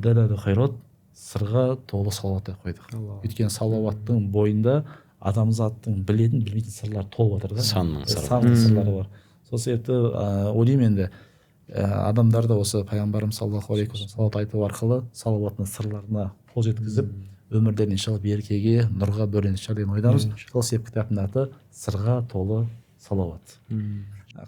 Дәләлі хайрат, сырға толы салауат деп қойдық. Өйткені салауаттың бойында адамзаттың білетін, білмейтін сырлары толып жатыр да. Сан мың сыр. Сан мың сырлары бар. Сол себепті ойлаймын енді адамдар да осы пайғамбарымыз саллаллаху алейхи уассалам салауат айту арқылы салауаттың сырларына қол жеткізіп, өмірлерін иншалла берекеге, нұрға бөленіп шығар деген ойдамыз. Сол себепті кітаптың аты сырға толы салауат.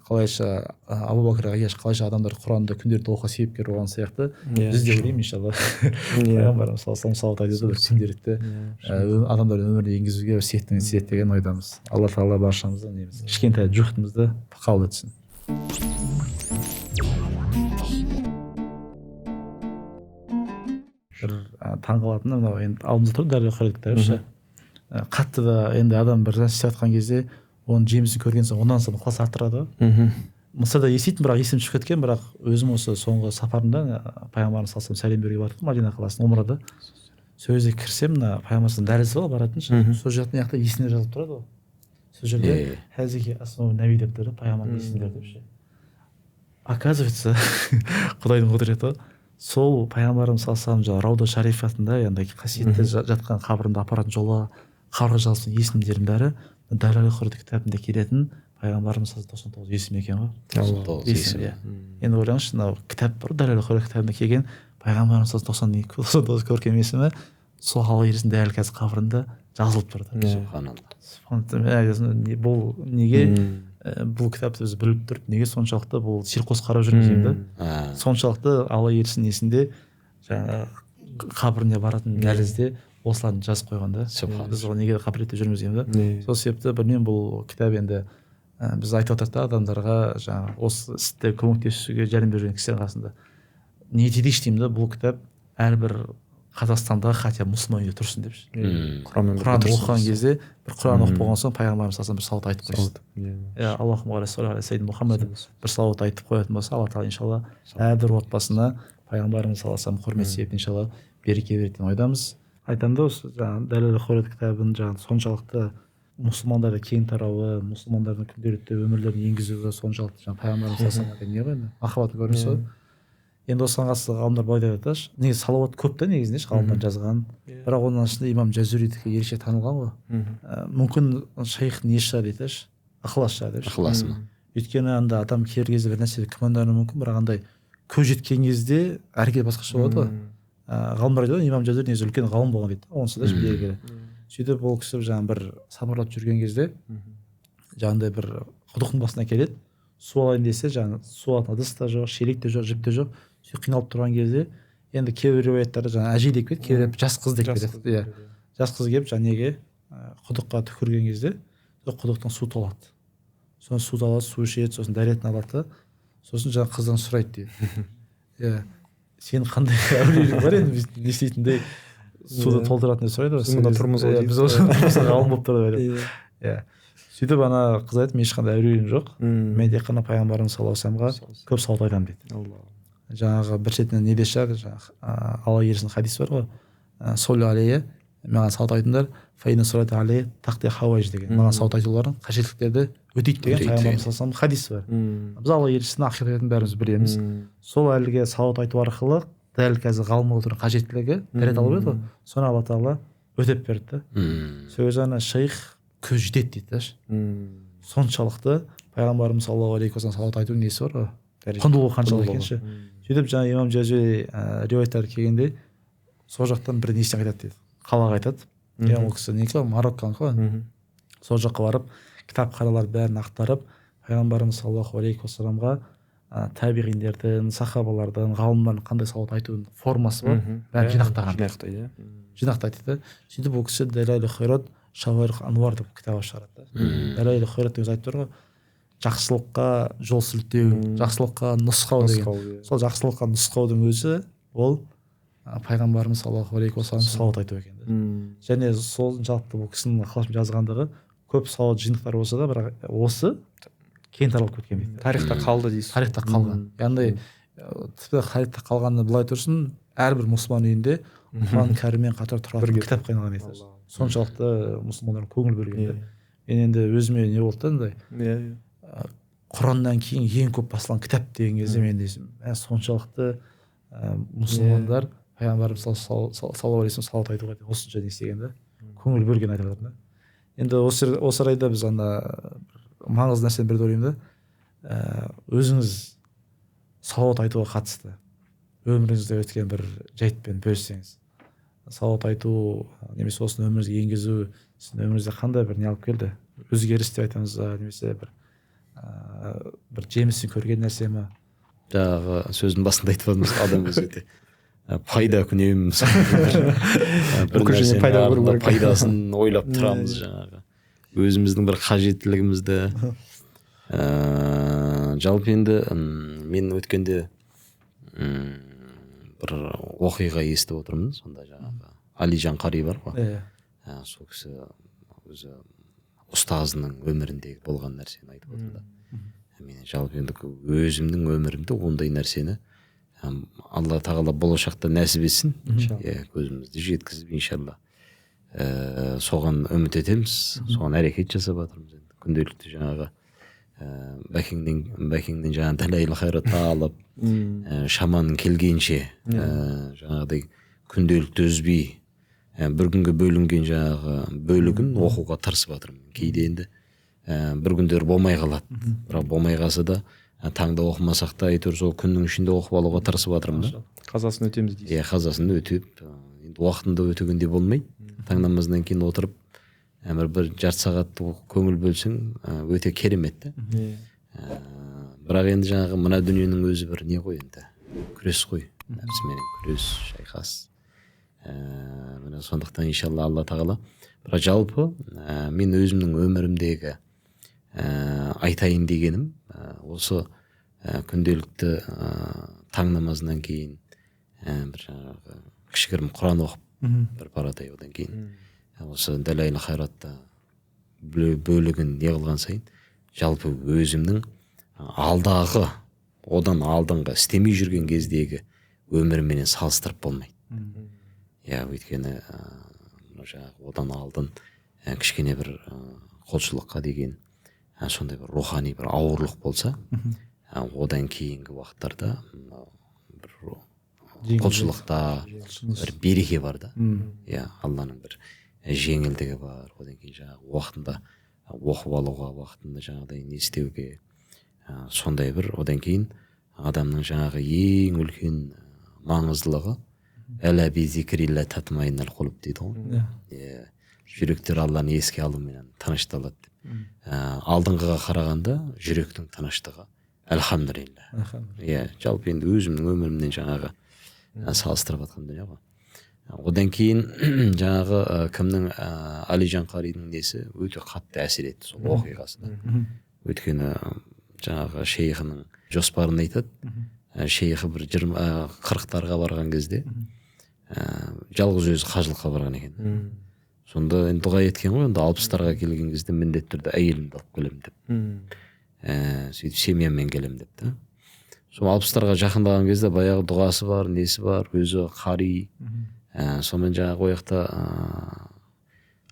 Қалайша Абу Бәкір Аяш қалайша адамдар Құранды күнделікті оқуға себепкер болған сияқты, біз де ойлаймын иншалла пайғамбарымыз саллаллаху алейхи уассалам салауат айтуды бір күнделікті адамдар өміріне енгізуге бір септігін тигізеді деген ойдамыз. Алла тағала баршамызды неміз кішкентай жухтымызды қабыл етсін. Бір таңғалатыны мынау енді алдымызда тұр дәл қырық кітабы ше. Қатты да енді адам бір нәрсе істеп жатқан кезде оның жемісін көрген соң одан соң ықылас арттырады ғой. Мысырда еститін, бірақ есім шығып кеткен, бірақ өзім осы соңғы сапарымда пайғамбарымыз саллаллаху алейхи вассалам сәлем беруге бардық Мадина қаласына, умрада. Сол жерге кірсем, мына пайғамбарымыздың дәлізі бар баратын ше, сол жақтың жақта есімдер жазылып тұрады ғой. Сол жерде хазихи асмау нәби деп тұр, пайғамбардың есімдері деп ше. Оказывается, Құдайдың құдіреті, сол пайғамбарымыз саллаллаху алейхи вассалам жаңағы Рауда шарифатында, яғни қасиетті жатқан қабірінде апаратын жолы, қабірге жазылған есімдердің бәрі Дәләл Құран кітабында келетін пайғамбарымыз саллаллаху алейхи вассалам 99 есім екен ғой. 99 есім. Иә. Енді ойлаңызшы, мынау кітап бар, Дәләл Құран кітабында келген пайғамбарымыз саллаллаху алейхи вассалам 99 көркем есімі сол Алла елшісінің дәл қазір қабірінде жазылып тұр. Субханалла. Бұл неге бұл кітапты біз біліп тұрып, неге соншалықты бұл селқос қарап жүрміз деймін да. Соншалықты Алла елшісінің несінде жаңағы қабіріне баратын дәлізде осыларды жазып қойған да. Біз оған неге қапелетіп жүрміз деймін да. Сол себепті білмеймін, бұл кітап енді біз айтып отырдық та адамдарға, жаңағы осы істе көмектесуге жәрдем беріп жүрген кісілердің қасында ниет етейікші деймін да, бұл кітап әрбір Қазақстандағы хотя мұсылман үйде тұрсын деп. Құран оқыған кезде бір Құран оқып болған соң пайғамбарымыз саллаллаху алейхи вассалам бір салауат айтып қойсын. Иә, Аллахумма салли аля саййидина Мухаммад бір салауат айтып қоятын болса, Алла тағала иншалла әрбір отбасына пайғамбарымыз саллаллаху алейхи вассалам құрмет себеп иншалла береке береді деген ойдамыз. Айтамын да, осы жаңағы Дәләл Құран кітабын жаңағы соншалықты мұсылмандарды кең тарауы, мұсылмандардың күнделікті өмірлерін енгізуі соншалықты жаңағы пайғамбарымыз саллаллаху алейхи вассалам не ғой енді махаббатын көрінісі ғой. Енді осыған қатысты ғалымдар былай деп айтады, негізі салауат көп та негізінде ғалымдар жазған, бірақ оның ішінде имам Жазуридікі ерекше танылған ғой. Мүмкін шейх не шығар дейді, ықылас шығар деп. Ықыласы ма? Өйткені анда адам кейбір кезде бір нәрсеге күмәндануы мүмкін, бірақ андай көз жеткен кезде әрекет басқаша болады ғой. Ғалымдар айтады, имам Жазури негізі үлкен ғалым болған дейді, онысы да белгілі. Сөйтіп ол кісі жаңағы бір сапарлап жүрген кезде жаңағындай бір құдықтың басына келеді, су алайын десе жаңағы су алатын ыдыс та жоқ, шелек те жоқ, жіп те жоқ. Сөйтіп қиналып тұрған кезде енді кейбір риуаяттарда жаңағы әже деп кетеді, кейбір жас қыз деп кетеді. Иә, жас қыз келіп жаңағы неге құдыққа түкірген кезде сол құдықтың су толады. Сосын су алады, су ішеді, сосын дәретін алады, сосын жаңағы қыздан сұрайды дейді. Иә, сен қандай әулиелік бар енді не істейтіндей суды толтыратын деп сұрайды ғой. Біз мұнда тұрмыз ғой. Біз осы ғалым болып тұр деп. Иә. Сөйтіп ана қыз айтты, мен ешқандай әулиелігім жоқ, мен тек қана пайғамбарымыз саллаллаху алейхи вассаламға көп салауат айтамын дейді. Жаңағы бір шетінен не де шығады, жаңағы Алла елшісінің хадисі бар ғой, солли алейе, маған салауат айтыңдар, фаина салату алейе тақти хауайж деген, маған салауат айтуларың қажеттіліктерді өтейді деген пайғамбарымыз саллаллаху алейхи вассаламның хадисі бар. Біз Алла елшісінің ақиқатын бәріміз білеміз. Сол әлгі салауат айту арқылы дәл қазір ғалым болып тұрған қажеттілігі дәрет алып еді ғой, соны Алла тағала өтеп берді да. Сол кезде ана шейх көз жетеді дейді да. Соншалықты пайғамбарымыз саллаллаху алейхи вассалам салауат айтудың несі бар ғой, құндылығы қаншалық екен ше. Сөйтіп жаңа имам Жазури риуаяттары келгенде сол жақтан бір несіне қайтады дейді, қалаға қайтады. Иә, ол кісі некі, Марокконікі ғой. Сол жаққа барып кітапханалар бәрін ақтарып пайғамбарымыз саллаллаху алейхи уассаламға табиғиндердің, сахабалардың, ғалымдардың қандай салауат айтудың формасы бар, бәрін жинақтаған. Жинақтайды дейді. Сөйтіп ол кісі Дәләл Хайрат Шаварих Ануар деп кітап шығарады. Дәләл Хайрат деген айтып тұр ғой, жақсылыққа жол сілтеу, жақсылыққа нұсқау деген. Сол жақсылыққа нұсқаудың өзі ол пайғамбарымыз саллаллаху алейхи уассалам салауат айту екен. Және сол жалпы бұл кісінің ықыласымен жазғандығы көп салауат жинақтары болса да, бірақ осы кең таралып кеткен дейді. Тарихта қалды дейсіз. Тарихта қалған. Яғни тіпті тарихта қалғаны былай тұрсын, әрбір мұсылман үйінде Құран кәріммен қатар тұратын кітап қойылған дейді. Соншалықты мұсылмандар көңіл бөлген. Мен енді өзіме не болды да андай. Құраннан кейін ең көп басылған кітап деген кезде мен десем, соншалықты мұсылмандар Пайғамбарымыз саллаллаху алейхи вассалам салауат айтуға осынша не істеген да, көңіл бөлген айтып жатыр да. Енді осы орайда біз ана маңызды нәрсені бірді ойлаймын да, өзіңіз салауат айтуға қатысты өміріңізде өткен бір жайтпен бөліссеңіз. Салауат айту немесе осыны өміріңізге енгізу сіздің өміріңізде қандай бір не алып келді? Өзгеріс деп айтамыз ба, немесе бір жемісін көрген нәрсе ме? Жаңағы сөздің басында айтып жатырмыз, адам өзі өте пайда күнем, бір нәрсенің пайдасын ойлап тұрамыз, жаңағы өзіміздің бір қажеттілігімізді. Жалпы енді мен өткенде бір оқиға естіп отырмын. Сонда жаңағы Алижан Қари бар ғой, сол кісі өзі ұстазының өміріндегі болған нәрсені айтып отыр да. Мен жалпы енді өзімнің өмірімде ондай нәрсені Алла тағала болашақта нәсіп етсін, көзімізді жеткізіп иншалла, соған үміт етеміз, соған әрекет жасап жатырмыз. Енді күнделікті жаңағы бәкеңнен жаңағы дәләйл хайратты алып, шаманың келгенше жаңағыдай күнделікті үзбей бір күнге бөлінген жаңағы бөлігін оқуға тырысып жатырмын. Кейде енді бір күндер болмай қалады, бірақ болмай қалса да таңда оқымасақ та әйтеуір сол күннің ішінде оқып алуға тырысып жатырмын да. Қазасын өтеміз дейсіз. Иә, қазасын өтеп, енді уақытында өтегенде болмайды. Таң намазынан кейін отырып бір жарты сағат көңіл бөлсең өте керемет та. Бірақ енді жаңағы мына дүниенің өзі бір не ғой енді, күрес қой, нәпсіменен күрес, шайқас. Міне сондықтан иншалла Алла тағала. Бірақ жалпы мен өзімнің өмірімдегі айтайын дегенім осы күнделікті таң намазынан кейін бір жаңағы кішігірім Құран оқып бір парадай, одан кейін осы дәләйл хайратта бөлігін не қылған сайын жалпы өзімнің алдағы, одан алдыңғы істемей жүрген кездегі өмірменен салыстырып болмайды. Иә, өйткені жаңағы одан алдын кішкене бір құлшылыққа деген сондай бір рухани бір ауырлық болса, одан кейінгі уақыттарда бір құлшылықта бір береке бар да. Иә, Алланың бір жеңілдігі бар. Одан кейін жаңағы уақытында оқып алуға, уақытында жаңағыдай не істеуге, сондай бір. Одан кейін адамның жаңағы ең үлкен маңыздылығы әлә би зикрилла татмайнал құлуб дейді ғой. Иә, жүректер Алланы еске алуменен тынышталады деп. Алдыңғыға қарағанда жүректің тыныштығы альхамдулилля. Иә, жалпы енді өзімнің өмірімнен жаңағы салыстырып жатқан дүние ғой. Одан кейін жаңағы кімнің Алижан Қаридің несі өте қатты әсер етті сол оқиғасына. Өйткені жаңағы шейхінің жоспарын айтады. Шейхі бір 40-тарға барған кезде жалғыз өзі қажылыққа барған екен. Сонда енді дұға еткен ғой, енді 60-тарға келген кезде міндетті түрде әйелімді алып келемін деп. Сөйтіп семьяммен келемін деп та. Сол 60-тарға жақындаған кезде баяғы дұғасы бар, несі бар, өзі қари. Сонымен жаңағы ояқта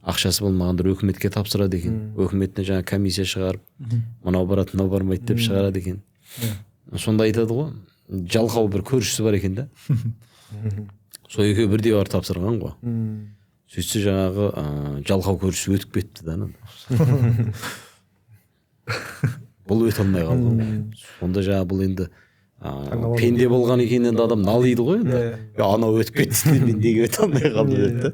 ақшасы болмағандар өкіметке тапсырады екен. Өкіметіне жаңа комиссия шығарып, мынау барады, мынау бармайды деп шығарады екен. Сонда айтады ғой, жалқау бір көршісі бар екен да. Сол екеуі бірдей барып тапсырған ғой. Сөйтсе жаңағы жалқау көршісі өтіп кетті да. Бұл өте алмай қалған ғой. Сонда жаңағы бұл енді пенде болған екен, енді адам налиды ғой енді. Анау өтіп кетті, мен неге өте алмай қалдым деді да.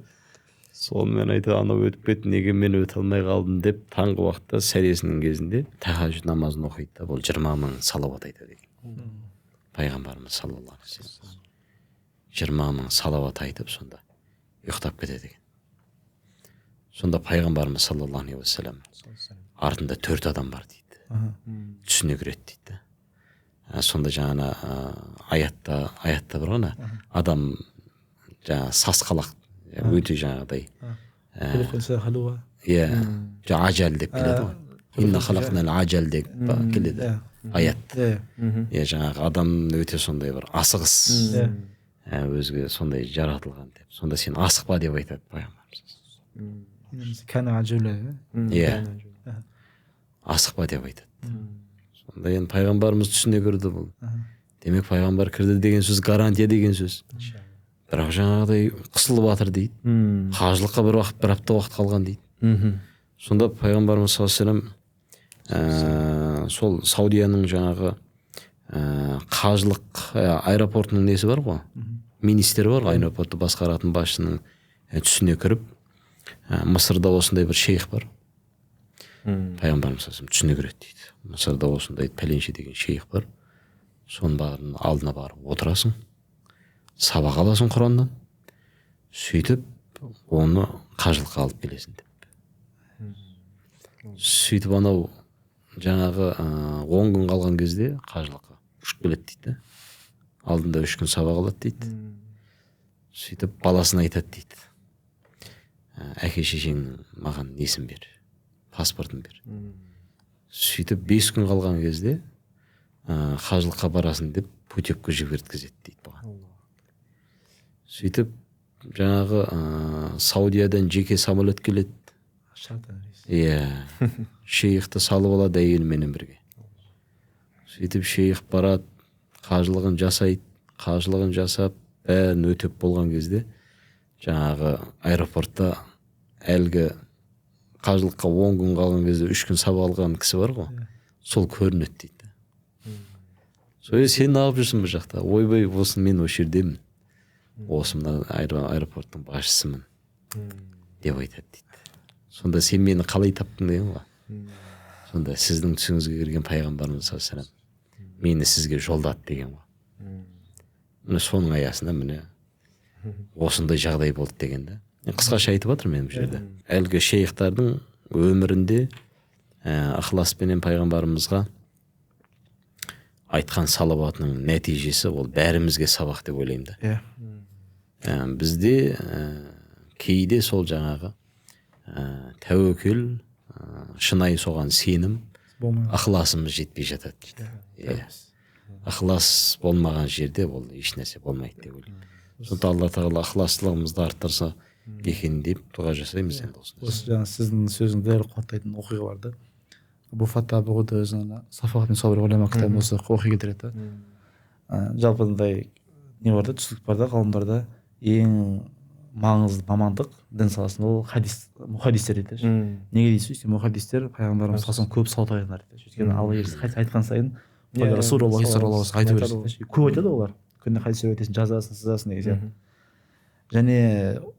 Сонымен айтады, анау өтіп кетті, неге мен өте алмай қалдым деп таңғы уақытта сәресінің кезінде тахажжуд намазын оқиды да, бұл 20 мың салауат айтады екен. Пайғамбарымыз саллаллаху алейхи вассалам 20 мың салауат айтып сонда ұйықтап кетеді екен. Сонда пайғамбарымыз саллаллаху алейхи уассалам артында 4 адам бар дейді. Түсіне кіреді дейді. Сонда жаңа аятта бар ғой, адам жаңа сасқалақ, өте жаңағыдай иә, ажал деп келеді ғой. Инна халақнал ажал деп келеді аят. Иә, жаңағы адам өте сондай бір асығыс, өзге сондай жаратылған деп. Сонда сен асықпа деп айтады пайғамбарымыз. Иә, асықпа деп айтады. Сонда енді пайғамбарымыз түсіне кірді бұл. Демек пайғамбар кірді деген сөз гарантия деген сөз. Бірақ жаңағыдай қысылып жатыр дейді. Қажылыққа бір уақыт, бір апта уақыт қалған дейді. Сонда пайғамбарымыз саллаллаху алейхи вассалам сол Саудияның жаңағы қажылық аэропортының несі бар ғой, министрі бар ғой, аэропортты басқаратын басшының түсіне кіріп, Мысырда осындай бір шейх бар. Пайғамбарымыз саллаллаху алейхи вассалам түсіне кіреді дейді. Мысырда осындай пәленше деген шейх бар. Соның барын алдына барып отырасың, сабақ аласың Құраннан, сөйтіп оны қажылыққа алып келесің деп. Сөйтіп анау жаңағы 10 күн қалған кезде қажылыққа ұшып келеді дейді. Алдында 3 күн сабақ алады дейді. Сөйтіп баласына айтады дейді. Әке шешеңнің маған несін бер, паспортын бер. Сөйтіп 5 күн қалған кезде қажылыққа барасың деп путевка жіберткізеді дейді бұған. Сөйтіп жаңағы Саудиядан жеке самолет келеді. Иә, шейхті салып алады әйеліменен бірге. Сөйтіп шейх барады, қажылығын жасайды, қажылығын жасап, бәрін өтеп болған кезде жаңағы аэропортта әлгі қажылыққа 10 күн қалған кезде 3 күн сабақ алған кісі бар ғой, сол көрінеді дейді. Сол сен неғып жүрсің бұл жақта? Ойбай, осы мен осы жердемін. Осы мына аэропорттың басшысымын деп айтады дейді. Сонда сен мені қалай таптың деген ғой. Сонда сіздің түсіңізге кірген пайғамбарымыз саллаллаху алейхи вассалам мені сізге жолдады деген ғой. Міне соның аясында міне осындай жағдай болды деген да. Қысқаша айтып жатырмын мен бұл жерде. Әлгі шейхтардың өмірінде ықыласпенен пайғамбарымызға айтқан салауатының нәтижесі ол бәрімізге сабақ деп ойлаймын да. Бізде кейде сол жаңағы тәуекел, шынайы соған сенім, ықыласымыз жетпей жатады дейді. Ықылас болмаған жерде ол ешнәрсе болмайды деп ойлаймын. Сондықтан Алла тағала ықыластылығымызды арттырса екен деп дұға жасаймыз енді осындай. Осы жаңа сіздің сөзіңді дәл қуаттайтын оқиға бар да. Абу Фатта Абу Ғуда өзінің Сафуат бин Сабыр ғұлама кітабында осы оқиға келтіреді. Жалпы мындай не бар да, түсінік бар да, ғалымдарда ең маңызды мамандық дін саласында ол хадис, мухаддистер дейді. Неге дейсіз? Өйткені мухаддистер пайғамбарымыз саллаллаху көп салауат айтқандар дейді. Өйткені Алла елшісі хадис айтқан сайын Расулуллах саллаллаху алейхи вассалам айтып береді. Көп айтады олар. Күнде хадис риуаят жазасың, сызасың деген сияқты. Және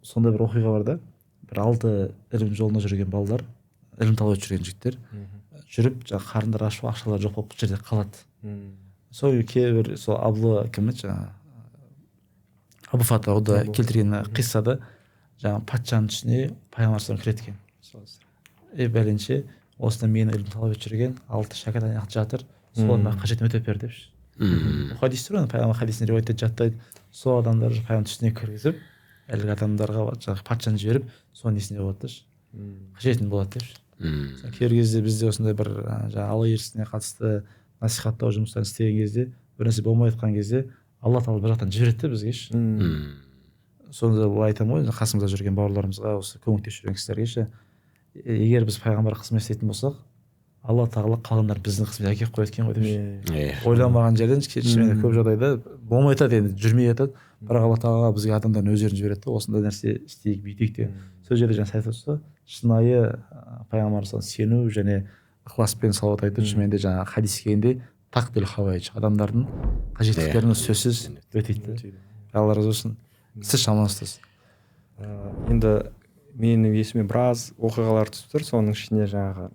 сондай бір оқиға бар да, бір 6 ілім жолында жүрген балалар, ілім талап етіп жүрген жігіттер жүріп, жаңағы қарындары ашып, ақшалары жоқ болып жерде қалады. Сол кейбір сол Абла кім еді жаңағы Абу Фатта да келтірген қиссада жаңағы патшаның түсіне пайғамбар саллаллаху кіреді екен. Бәленше осында мені ілім талап етіп жүрген 6 шәкірт ана жақта жатыр, солар маған қажетін өтеп бер депші. Хадис тұр, пайғамбар хадисін риуаят етіп жаттайды. Сол адамдар пайғамбар түсіне кіргізіп, әлгі адамдарға жаңағы патшаны жіберіп, соның несінде болады деші, қажетін болады депші. Кейбір кезде бізде осындай бір жаңағы Алла елшісіне қатысты насихаттау жұмыстарын істеген кезде, бір нәрсе болмай жатқан кезде Алла тағала бір жақтан жібереді де бізге ше. Сонда былай айтамын ғой, қасымызда жүрген бауырларымызға, осы көмектесіп жүрген кісілерге ше, егер біз пайғамбарға қызмет істейтін болсақ, Алла тағала қалғандарын біздің қызметке әкеліп қояды екен ғой деп ше. Ойламаған жерден шынымен көп жағдайда болмай жатады, енді жүрмей жатады, бірақ Алла тағала бізге адамдардың өздерін жібереді де, осындай нәрсе істейік, бүйтейік деген. Сол жерде жаңа айтып отырсыз, шынайы пайғамбарға сену және ықыласпен салауат айту, шынымен де жаңағы хадис келгенде тақдил хауайж, адамдардың қажеттіліктерін сөзсіз өтейді. Алла разы болсын. Сіз шамалаңыз. Енді менің есіме біраз оқиғалар түсіп тұр, соның ішінде жаңағы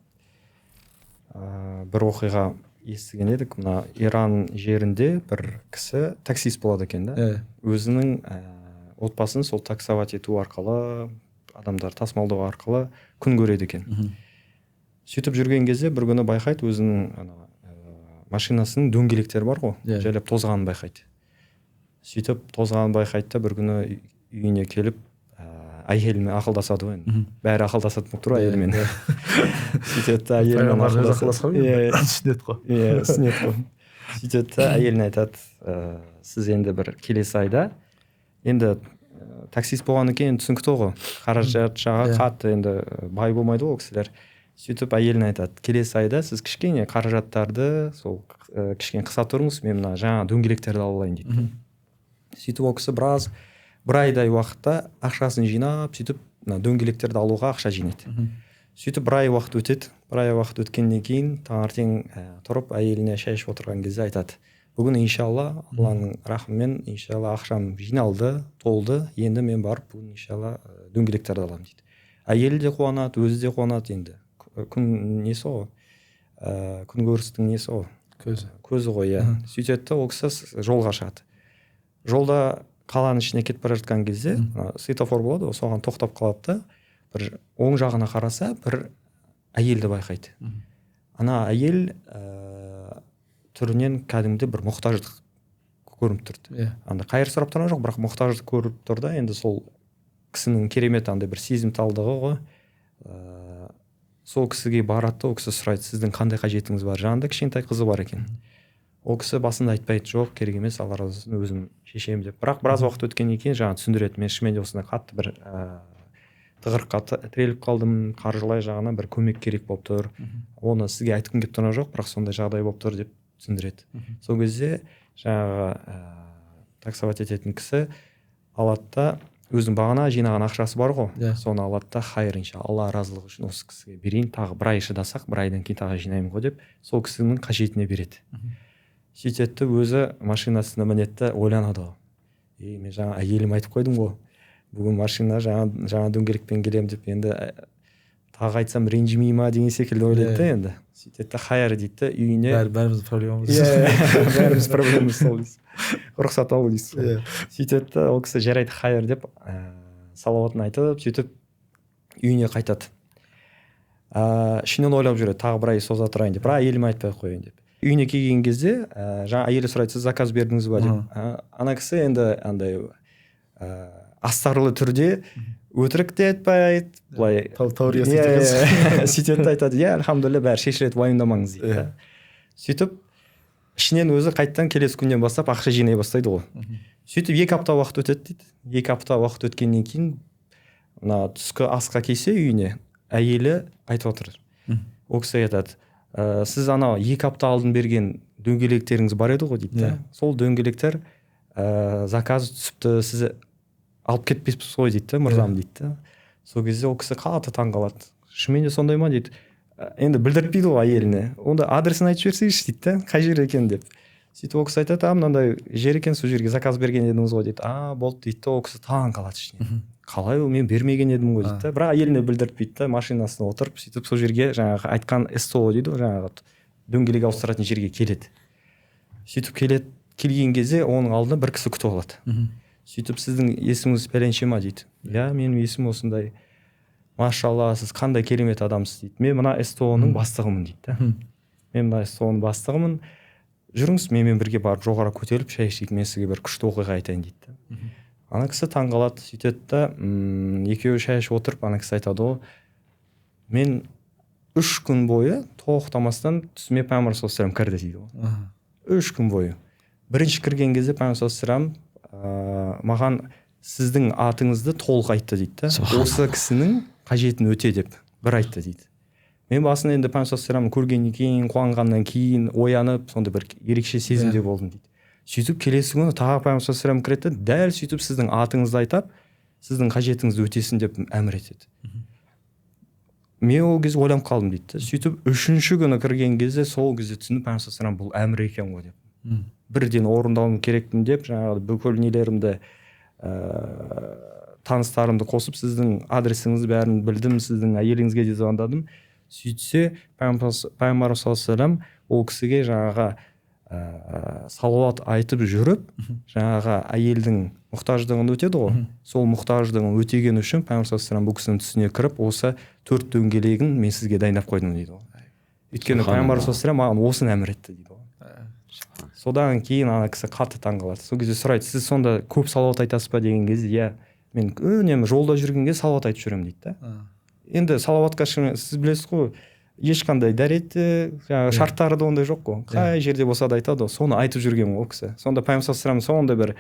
бір оқиға естіген едік. Мына Иран жерінде бір кісі таксист болады екен да. Өзінің отбасын сол таксовать ету арқылы, адамдар тасымалдау арқылы күн көреді екен. Сөйтіп жүрген кезде бір күні байқайды өзінің ана машинасының дөңгелектері бар ғой, жайлап тозғанын байқайды. Сөйтіп тозғанын байқайды да бір күні үйіне келіп әйелімен ақылдасады ғой енді. Бәрі ақылдасатын болып тұр ғой әйелімен. Сөйтеді да әйелімен ақылдасады. Сүннет қой. Иә, сүннет қой. Сөйтеді да әйеліне айтады, сіз енді бір келесі айда енді таксист болғаннан кейін түсінікті ғой, қаражат жағы қатты енді бай болмайды ғой ол кісілер. Сөйтіп әйеліне айтады, келесі айда сіз кішкене қаражаттарды сол кішкене қыса тұрыңыз, мен мына жаңа дөңгелектерді алып алайын дейді. Сөйтіп ол кісі біраз Бір айдай уақытта ақшасын жинап, сөйтіп мына дөңгелектерді алуға ақша жинайды. Сөйтіп бір ай уақыт өтеді. Бір ай уақыт өткеннен кейін таңертең тұрып әйеліне шай ішіп отырған кезде айтады: бүгін иншалла Алланың рахымымен иншалла ақшам жиналды, толды, енді мен барып бүгін иншалла дөңгелектерді аламын дейді. Әйелі де қуанады, өзі де қуанады енді. Күн несі ғой, күнкөрістің несі ғой, көзі. Көзі ғой, иә. Сөйтеді де ол кісі жолға шығады. Жолда қаланың ішіне кетіп бара жатқан кезде светофор болады ғой, соған тоқтап қалады да, бір оң жағына қараса, бір әйелді байқайды. Ана әйел түрінен кәдімгідей бір мұқтаждық көрініп тұрды. Иә. Андай қайыр сұрап тұрған жоқ, бірақ мұқтаждық көріп тұр да. Енді сол кісінің керемет андай бір сезімталдығы ғой. Сол кісіге барады да, ол кісі сұрайды: сіздің қандай қажетіңіз бар? Жанында кішкентай қызы бар екен. Ол кісі басында айтпайды: жоқ, керек емес, Алла разы болсын, өзім шешемін деп. Бірақ біраз уақыт өткеннен кейін жаңа түсіндіреді: мен шынымен де осындай қатты бір тығырыққа тіреліп қалдым, қаржылай жағынан бір көмек керек болып тұр, оны сізге айтқым келіп тұрған жоқ, бірақ сондай жағдай болып тұр деп түсіндіреді. Сол кезде жаңағы таксовать ететін кісі алады да, өзінің бағана жинаған ақшасы бар ғой, соны алады да, хайыр, иншалла, Алла разылығы үшін осы кісіге берейін, тағы бір ай шыдасақ, бір айдан кейін тағы жинаймын ғой деп, сол кісінің қажетіне береді. Сөйтеді де, өзі машинасына мінеді де, ойланады ғой: ей, мен жаңа әйеліме айтып қойдым ғой, бүгін машина жаңа дөңгелекпен келемін деп, енді тағы айтсам ренжімей ма деген секілді ойлайды да. Енді сөйтеді де, хайыр дейді де, үйіне. Бәріміздің проблемамыз. Иә, бәріміз проблемамыз сол дейсіз, рұқсат алу дейсіз ғой. Сөйтеді де, ол кісі жарайды, хайыр деп, салауатын айтып, сөйтіп үйіне қайтады. Ішінен ойлап жүреді: тағы бір ай соза тұрайын деп, бірақ әйеліме айтпай ақ қояйын деп. Үйіне келген кезде жаңа әйелі сұрайды: сіз заказ бердіңіз ба деп. Ана кісі енді андай астарлы түрде өтірік те айтпайды былай. Таурия. Иә, сөйтеді де айтады: иә, альхамдулилля, бәрі шешіледі, уайымдамаңыз дейді да. Сөйтіп ішінен өзі қайтадан келесі күннен бастап ақша жинай бастайды ғой. Сөйтіп 2 апта уақыт өтеді дейді. 2 апта уақыт өткеннен кейін мына түскі асқа келсе үйіне, әйелі айтып отыр. Ол кісі айтады: сіз анау 2 апта алдын берген дөңгелектеріңіз бар еді ғой дейді да. Сол дөңгелектер заказ түсіпті, сіз алып кетпейсіз ғой дейді да, мырзам дейді да. Сол кезде ол кісі қатты таңқалады: шынымен де сондай ма дейді. Енді білдіртпейді ғой әйеліне. Онда адресін айтып жіберсеңізші дейді да, қай жер екен деп. Сөйтіп ол кісі айтады: а, мынандай жер екен, сол жерге заказ берген едіңіз ғой дейді. А, болды дейді да, ол кісі таң қалады ішінен: қалай, ол мен бермеген едім ғой дейді да. Бірақ әйеліне білдіртпейді да, машинасына отырып, сөйтіп сол жерге, жаңағы айтқан СТО дейді ғой, жаңағы дөңгелек ауыстыратын жерге келеді. Сөйтіп келеді, келген кезде оның алдында бір кісі күтіп алады. Сөйтіп: сіздің есіміңіз пәленше ма дейді. Иә, менің есімім осындай. Машалла, сіз қандай керемет адамсыз дейді. Мен мына СТО-ның бастығымын дейді да. Мен мына СТО-ның бастығымын, жүріңіз менімен бірге, барып жоғары көтеріліп шай ішейік, мен сізге бір күшті оқиға айтайын дейді да. Ана кісі таңқалады. Сөйтеді да, екеуі шай ішіп отырып, ана кісі айтады ғой: мен 3 күн бойы тоқтамастан түсіме пайғамбар саллаллаху алейхи вассалам кірді дейді ғой. 3 күн бойы. Бірінші кірген кезде пайғамбар саллаллаху алейхи вассалам маған сіздің атыңызды толық айтты дейді да. Осы кісінің қажетін өте деп бір айтты дейді. Мен басында енді пайғамбар саллаллаху алейхи вассалам көргеннен кейін, қуанғаннан кейін оянып, сондай бір ерекше сезімде болдым дейді. Сөйтіп келесі күні тағы пайғамбар саллаллаху алейхи вассалам кіреді, дәл сөйтіп сіздің атыңызды айтап, сіздің қажетіңізді өтесін деп әмір етеді. Мен ол кезде ойланып қалдым дейді. Сөйтіп 3-ші күні кірген кезде, сол кезде түсіндім, пайғамбар саллаллаху алейхи вассалам бұл әмір екен ғой деп. Бірден орындауым керекпін деп, жаңағы бүкіл нелерімді, таныстарымды қосып, сіздің адресіңізді бәрін білдім, сіздің әйеліңізге де звондадым. Сөйтсе пайғамбар саллаллаху алейхи вассалам ол кісіге жаңағы салауат айтып жүріп, жаңағы әйелдің мұқтаждығын өтеді ғой. Сол мұқтаждығын өтеген үшін пайғамбар саллаллаху алейхи вассалам бұл кісінің түсіне кіріп, осы 4 дөңгелегін мен сізге дайындап қойдым дейді ғой. Өйткені пайғамбар саллаллаху алейхи вассалам маған осыны әмір етті дейді ғой. Содан кейін ана кісі қатты таңқалады. Сол кезде сұрайды: сіз сонда көп салауат айтасыз ба деген кезде, иә, мен үнемі жолда жүрген кезде салауат айтып жүремін дейді да. Енді салауатқа сіз білесіз ғой, ешқандай дәрет те, жаңағы шарттары да ондай жоқ қой. Қай жерде болса да айтады ғой, соны айтып жүрген ғой ол кісі. Сонда пайғамбар саллаллаху алейхи вассалам сондай бір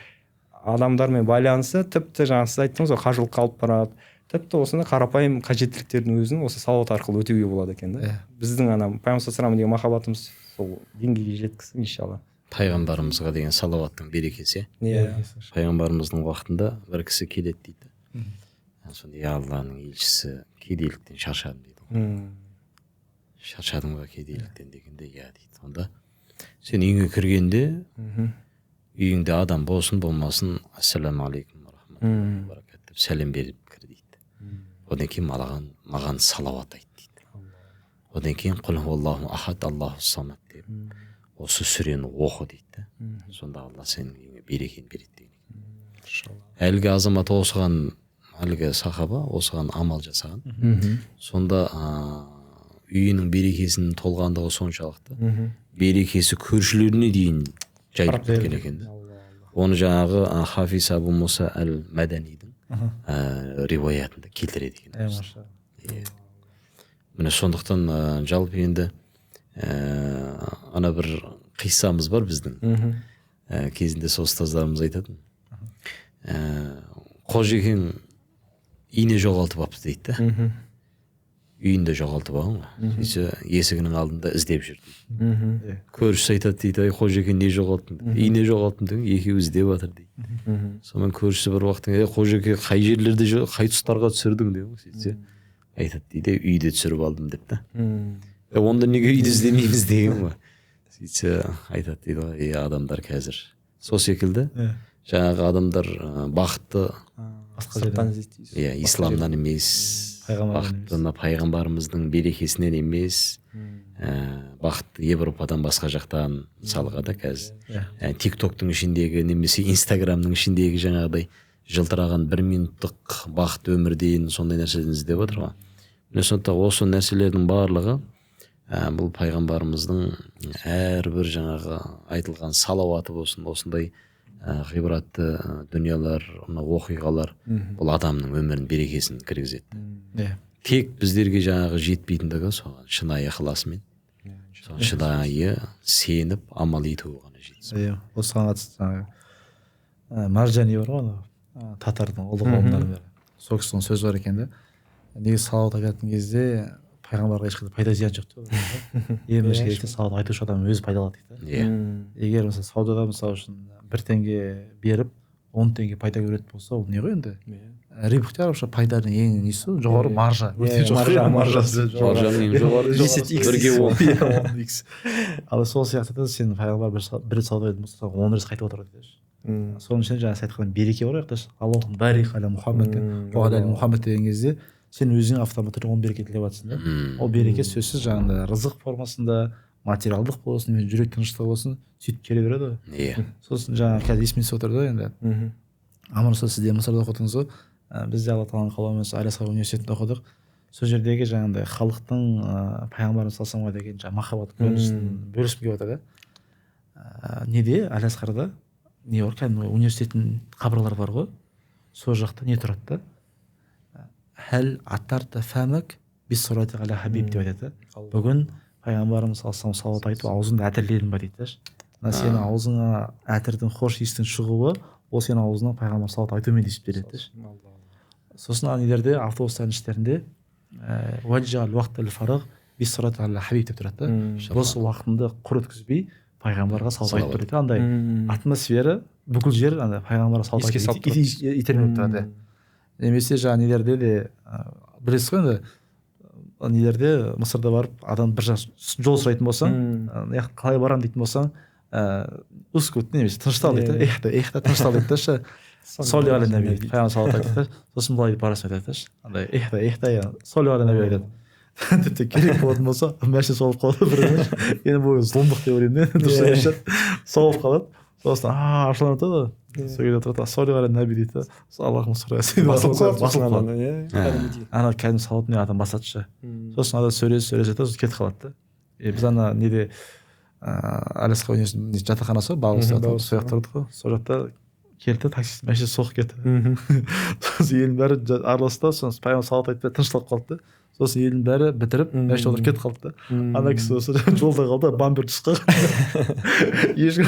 адамдармен байланысы, тіпті жаңа сіз айттыңыз ғой, қажылыққа алып барады, тіпті осындай қарапайым қажеттіліктердің өзін осы салауат арқылы өтеуге болады екен да. Біздің ана пайғамбар саллаллаху алейхи вассалам деген махаббатымыз сол деңгейге жеткізсін иншалла. Пайғамбарымызға деген салауаттың берекесі. Иә. Пайғамбарымыздың уақытында бір кісі келеді дейді. Сонда я Алланың елшісі, кедейліктен шаршадым дейді. Шаршадым ба кедейліктен дегенде, иә дейді. Сонда сен үйіңе кіргенде, үйіңде адам болсын болмасын, ассаламу алейкум рахматуллахи баракат деп сәлем беріп кір дейді. Одан кейін маған салауат айт дейді. Одан кейін құл хуаллаху ахад аллаху самад деп осы сүрені оқы дейді. Сонда Алла сенің үйіңе берекені береді деген. Әлгі азамат осыған, әлгі сахаба осыған амал жасаған. Сонда үйінің берекесінің толғандығы соншалықты, берекесі көршілеріне дейін жайылып кеткен екен. Оны жаңағы Хафиз Абу Муса әл-Мәдәнидің риуаятында келтіреді екен. Міне сондықтан жалпы енді ана бір қиссамыз бар біздің. Кезінде сол ұстаздарымыз айтатын. Қожекең ине жоғалтып алыпты дейді да. Үйінде жоғалтып алған ғой. Сөйтсе есігінің алдында іздеп жүр дейді. Көршісі айтады дейді, ай Қожеке не жоғалттың? Ине жоғалттым деген, екеуі іздеп жатыр дейді. Сонымен көршісі бір уақытта, ей Қожеке қай жерлерде, қай тұстарға түсірдің деген. Сөйтсе айтады дейді, үйде түсіріп алдым деп та. Онда неге үйді іздемейміз деген ғой. Сөйтсе айтады дейді ғой, ей адамдар қазір сол секілді жаңағы адамдар бақытты сырттан іздейді. Иә, исламнан емес, бақытты пайғамбарымыздың берекесінен емес, бақытты Европадан басқа жақтан мысалға да қазір ТикТоктың ішіндегі немесе Инстаграмның ішіндегі жаңағыдай жылтыраған бір минуттық бақыт өмірден сондай нәрседен іздеп отыр ғой. Міне сондықтан осы нәрселердің барлығы бұл пайғамбарымыздың әрбір жаңағы айтылған салауаты болсын, осындай ғибратты дүниялар, мына оқиғалар бұл адамның өмірін берекесін кіргізеді. Тек біздерге жаңағы жетпейтіндігі соған шынайы ықыласымен, соған шынайы сеніп амал ету ғана жетсін. Иә, осыған қатысты Маржани бар ғой, анау татардың ұлы ғалымдарының бірі. Сол кісінің сөзі бар екен да. Негізі салауат айтатын кезде пайғамбарға ешқандай пайда зиян жоқ деп. Ең бірінші кезекте салауат айтушы адам өзі пайда алады дейді. Иә. Егер мысалы саудада мысалы үшін 1 теңге беріп 10 теңге пайда көретін болса, ол не ғой енді? Рибх те арабша пайданың ең несі жоғары маржа. Өте жоғары маржасы. Маржаның ең жоғары 10x. 1-ге 10. 10x. Ал сол сияқты да сен пайғамбар бір сауда ететін болса, 10 рет қайтып отырады дейді. Соның ішінде жаңа сіз айтқан береке бар ғой, Аллахум барик аля Мухаммад, уа аля Мухаммад деген кезде сен өзің автоматты түрде 10 береке тілеп жатырсың да. Ол береке сөзсіз жаңағыдай рызық формасында, материалдық болсын, немесе жүрек тыныштығы болсын, сөйтіп келе береді ғой. Иә. Сосын жаңа қазір есіме түсіп отыр да енді. Аман ұстаз, сіз де Мысырда оқыдыңыз ғой. Біз де Алла тағаланың қалауымен Аль-Азхар университетінде оқыдық. Сол жердегі жаңағыдай халықтың пайғамбарымыз саллаллаху алейхи деген жаңағы махаббат көрінісін бөліскім келіп отыр да. Неде Аль-Азхарда не бар, кәдімгі университеттің қабырғалары бар ғой. Сол жақта не тұрады да? Хәл атарта фамак бис-салати аля хабиб деп айтады. Бүгін пайғамбарымыз саллаллаху алейхи салауат айтып аузыңды әтірледің ба дейді. Мына сенің аузыңа әтірдің хош иістің шығуы, ол сенің аузыңнан пайғамбар салауат айтумен есептеледі. Сосын ана нелерде автобустардың іштерінде уаджал уақт аль-фарағ бис-салати аля хабиб деп тұрады. Бос уақытыңды құр өткізбей пайғамбарға салауат айтып тұрады. Андай атмосфера бүкіл жер андай пайғамбарға салауат айтып итермелеп тұрады. Немесе жаңа нелерде де білесіз ғой енді, нелерде Мысырда барып адам бір жол сұрайтын болсаң, қалай барамын дейтін болсаң, ускут немесе тыныштал дейді, эхта эхта тыныштал дейді да, соли аля наби дейді, пайғамбар салауат айтады да, сосын былай деп барасың айтады да, андай эхта эхта соли аля наби айтады. Тіпті керек болатын болса машина соғылып қалады бір, енді бұл зұлымдық деп ойлаймын да, дұрыс емес шығар, соғылып қалады, сосын ашуланады ғой, сол жерде тұрады, соли аля наби дейді да, Аллахым басылып қалады, ана кәдімгі салауатымен адам басады ше. Сосын ана сөйлесіп сөйлеседі, сосын кетіп қалады да. Біз ана неде Аль-Азхар университетінің жатақханасы бар, сол жақта тұрдық қой, сол жақта келді таксист машина соғып кетті. Сосын елдің бәрі араласты, сосын пайғамбар салауат айтып тынышталып қалды да. Сосын елдің бәрі бітіріп машина отырып кетіп қалды да. Ана кісі осы жолда қалды, бампер түсіп қалған, ешкім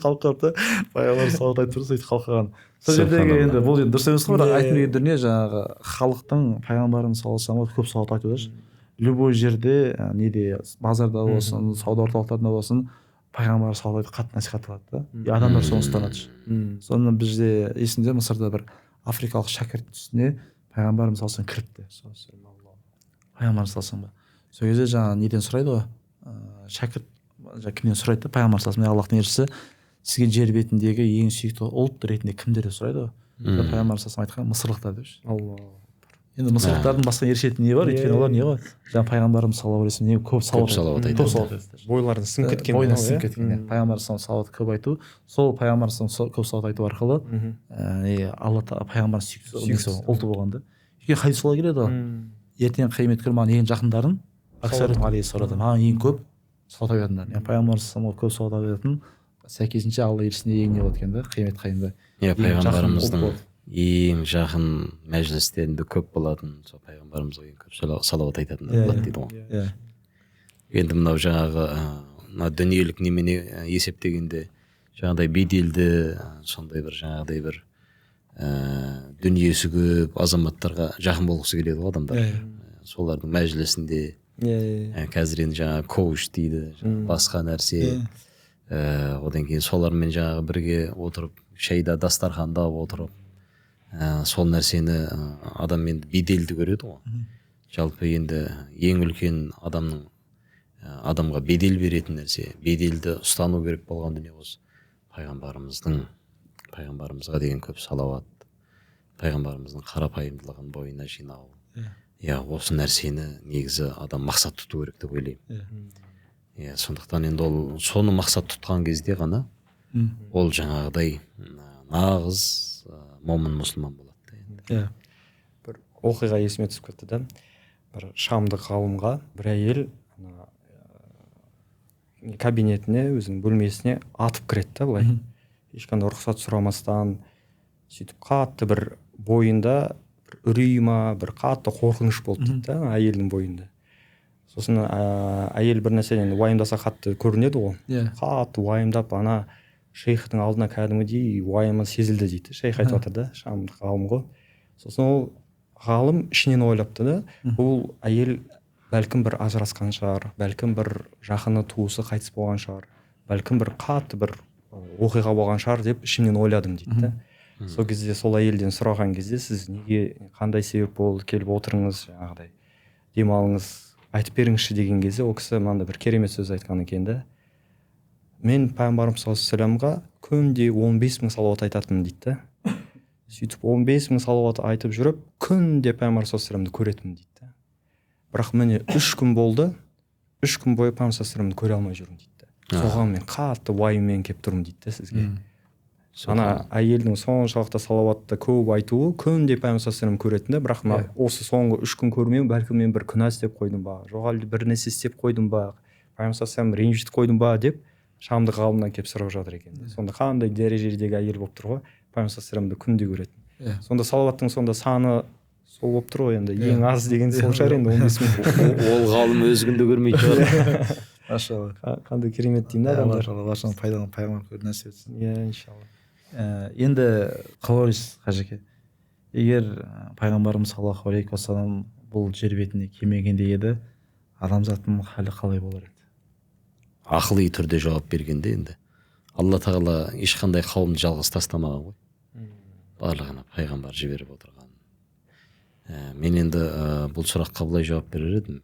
қалып қалды да, пайғамбар салауат айтып тұрып сөйтіп қалып қалған. Сол жердегі енді бұл енді дұрыс емес қой, бірақ айтқым келген дүние жаңағы халықтың пайғамбарымыз саллаллаху алейхи көп салауат айтуы. Любой жерде, неде базарда болсын, сауда орталықтарында болсын, Пайғамбар салауат қатты насихатталады да. И адамдар соны ұстанады. Соны бізде есімде, Мысырда бір африкалық шәкірт үстіне пайғамбарымыз саллаллаху кіріпті. Пайғамбарымыз саллаллаху сол кезде жаңағы неден сұрайды ғой, шәкірт кімнен сұрайды да, пайғамбар саллаллаху, Аллахтың елшісі, сізге жер бетіндегі ең сүйікті ұлт ретінде кімдер деп сұрайды ғой. Пайғамбар саллаллаху айтқан, мысырлықтар деп. Алла. Енді мысырлықтардың басқа ерекшелігі не бар? Өйткені олар не ғой, жаңағы пайғамбарымыз саллаллаху алейхи вассалам не көп салауат айтады. Көп салауат айтады. Бойларына сіңіп кеткен. Бойына сіңіп кеткен. Пайғамбар салауат көп айту, сол пайғамбар көп салауат айту арқылы Алла пайғамбар сүйікті ұлты болған да. Өйткені хадис солай келеді ғой. Ертең қиямет күні маған ең жақындарым аксарум алейхи салауат, маған ең көп салауат айтатындар. Яғни пайғамбар саллаллаху көп салауат айтатын, сәйкесінше Алла елшісіне ең не болады екен да, қиямет қайымда. Иә, пайғамбарымыздың ең жақын мәжілістерінде көп болатын, сол пайғамбарымызға ең көп салауат айтатындар болады дейді ғой. Иә. Енді мынау жаңағы мына дүниелік немене есептегенде жаңағыдай беделді, сондай бір жаңағыдай бір дүниесі көп азаматтарға жақын болғысы келеді ғой адамдар. Солардың мәжілісінде қазір енді жаңағы коуч дейді, басқа нәрсе. Одан кейін солармен жаңағы бірге отырып, шайда, дастарханда отырып, сол нәрсені адам енді беделді көреді ғой. Жалпы енді ең үлкен адамның адамға бедел беретін нәрсе, беделді ұстану керек болған дүние осы пайғамбарымызға деген көп салауат, пайғамбарымыздың қарапайымдылығын бойына жинау. Иә, осы нәрсені негізі адам мақсат тұту керек деп ойлаймын. Иә, сондықтан енді ол соны мақсат тұтқан кезде ғана ол жаңағыдай нағыз момын мұсылман болады енді. Иә. Бір оқиға есіме түсіп кетті да. Бір шамдық ғалымға бір әйел ана кабинетіне, өзінің бөлмесіне атып кіреді да былай. Ешқандай рұқсат сұрамастан, сөйтіп қатты бір бойында бір үрей ма, бір қатты қорқыныш болды дейді да әйелдің бойында. Сосын әйел бір нәрседен уайымдаса қатты көрінеді ғой. Қатты уайымдап ана шейхтің алдына кәдімгідей уайымы сезілді дейді. Шейх айтып жатыр да, шамдық ғалым ғой. Сосын ол ғалым ішінен ойлапты да, бұл әйел бәлкім бір ажырасқан шығар, бәлкім бір жақыны туысы қайтыс болған шығар, бәлкім бір қатты бір оқиға болған шығар деп ішімнен ойладым дейді да. Сол кезде сол әйелден сұраған кезде, сіз неге, қандай себеп болды, келіп отырыңыз, жаңағыдай демалыңыз, айтып беріңізші деген кезде, ол кісі мынандай бір керемет сөз айтқан екен да. Мен пайғамбарымыз саллаллаху алейхи вассаламға күнде 15 мың салауат айтатынмын дейді да. Сөйтіп 15 мың салауат айтып жүріп, күнде пайғамбар саллаллаху алейхи вассаламды көретінмін дейді да. Бірақ міне 3 күн болды, 3 күн бойы пайғамбар саллаллаху алейхи вассаламды көре алмай жүрмін дейді да. Соған мен қатты уайыммен келіп тұрмын дейді да сізге. Ана әйелдің соншалықты салауатты көп айтуы, күнде пайғамбар саллаллаху алейхи вассалам көретін де, бірақ мына осы соңғы 3 күн көрмеуім, бәлкім мен бір күнә істеп қойдым ба, жоқ әлде бір нәрсе істеп қойдым ба, пайғамбар саллаллаху алейхи вассалам ренжітіп қойдым ба деп шамдық ғалымнан келіп сұрап жатыр екен. Сонда қандай дәрежедегі әйел болып тұр ғой, пайғамбар саллаллаху алейхи вассаламды күнде көретін. Сонда салауаттың сонда саны сол болып тұр ғой енді, ең аз деген сол шығар енді 15 мың. Ол ғалым өз күнде көрмейтін шығар. Машалла. Қандай керемет деймін адамдар. Алла баршаны пайдалы пайғамбар көру нәсіп етсін. Иә, иншалла. Енді қалай ойлайсыз, қажеке? Егер пайғамбарымыз саллаллаху алейхи уассалам бұл жер бетіне келмегенде еді, адамзаттың халі қалай болар еді? Ақыли түрде жауап бергенде енді Алла тағала ешқандай қауымды жалғыз тастамаған ғой. Барлығына пайғамбар жіберіп отырған. Мен енді бұл сұраққа былай жауап берер едім.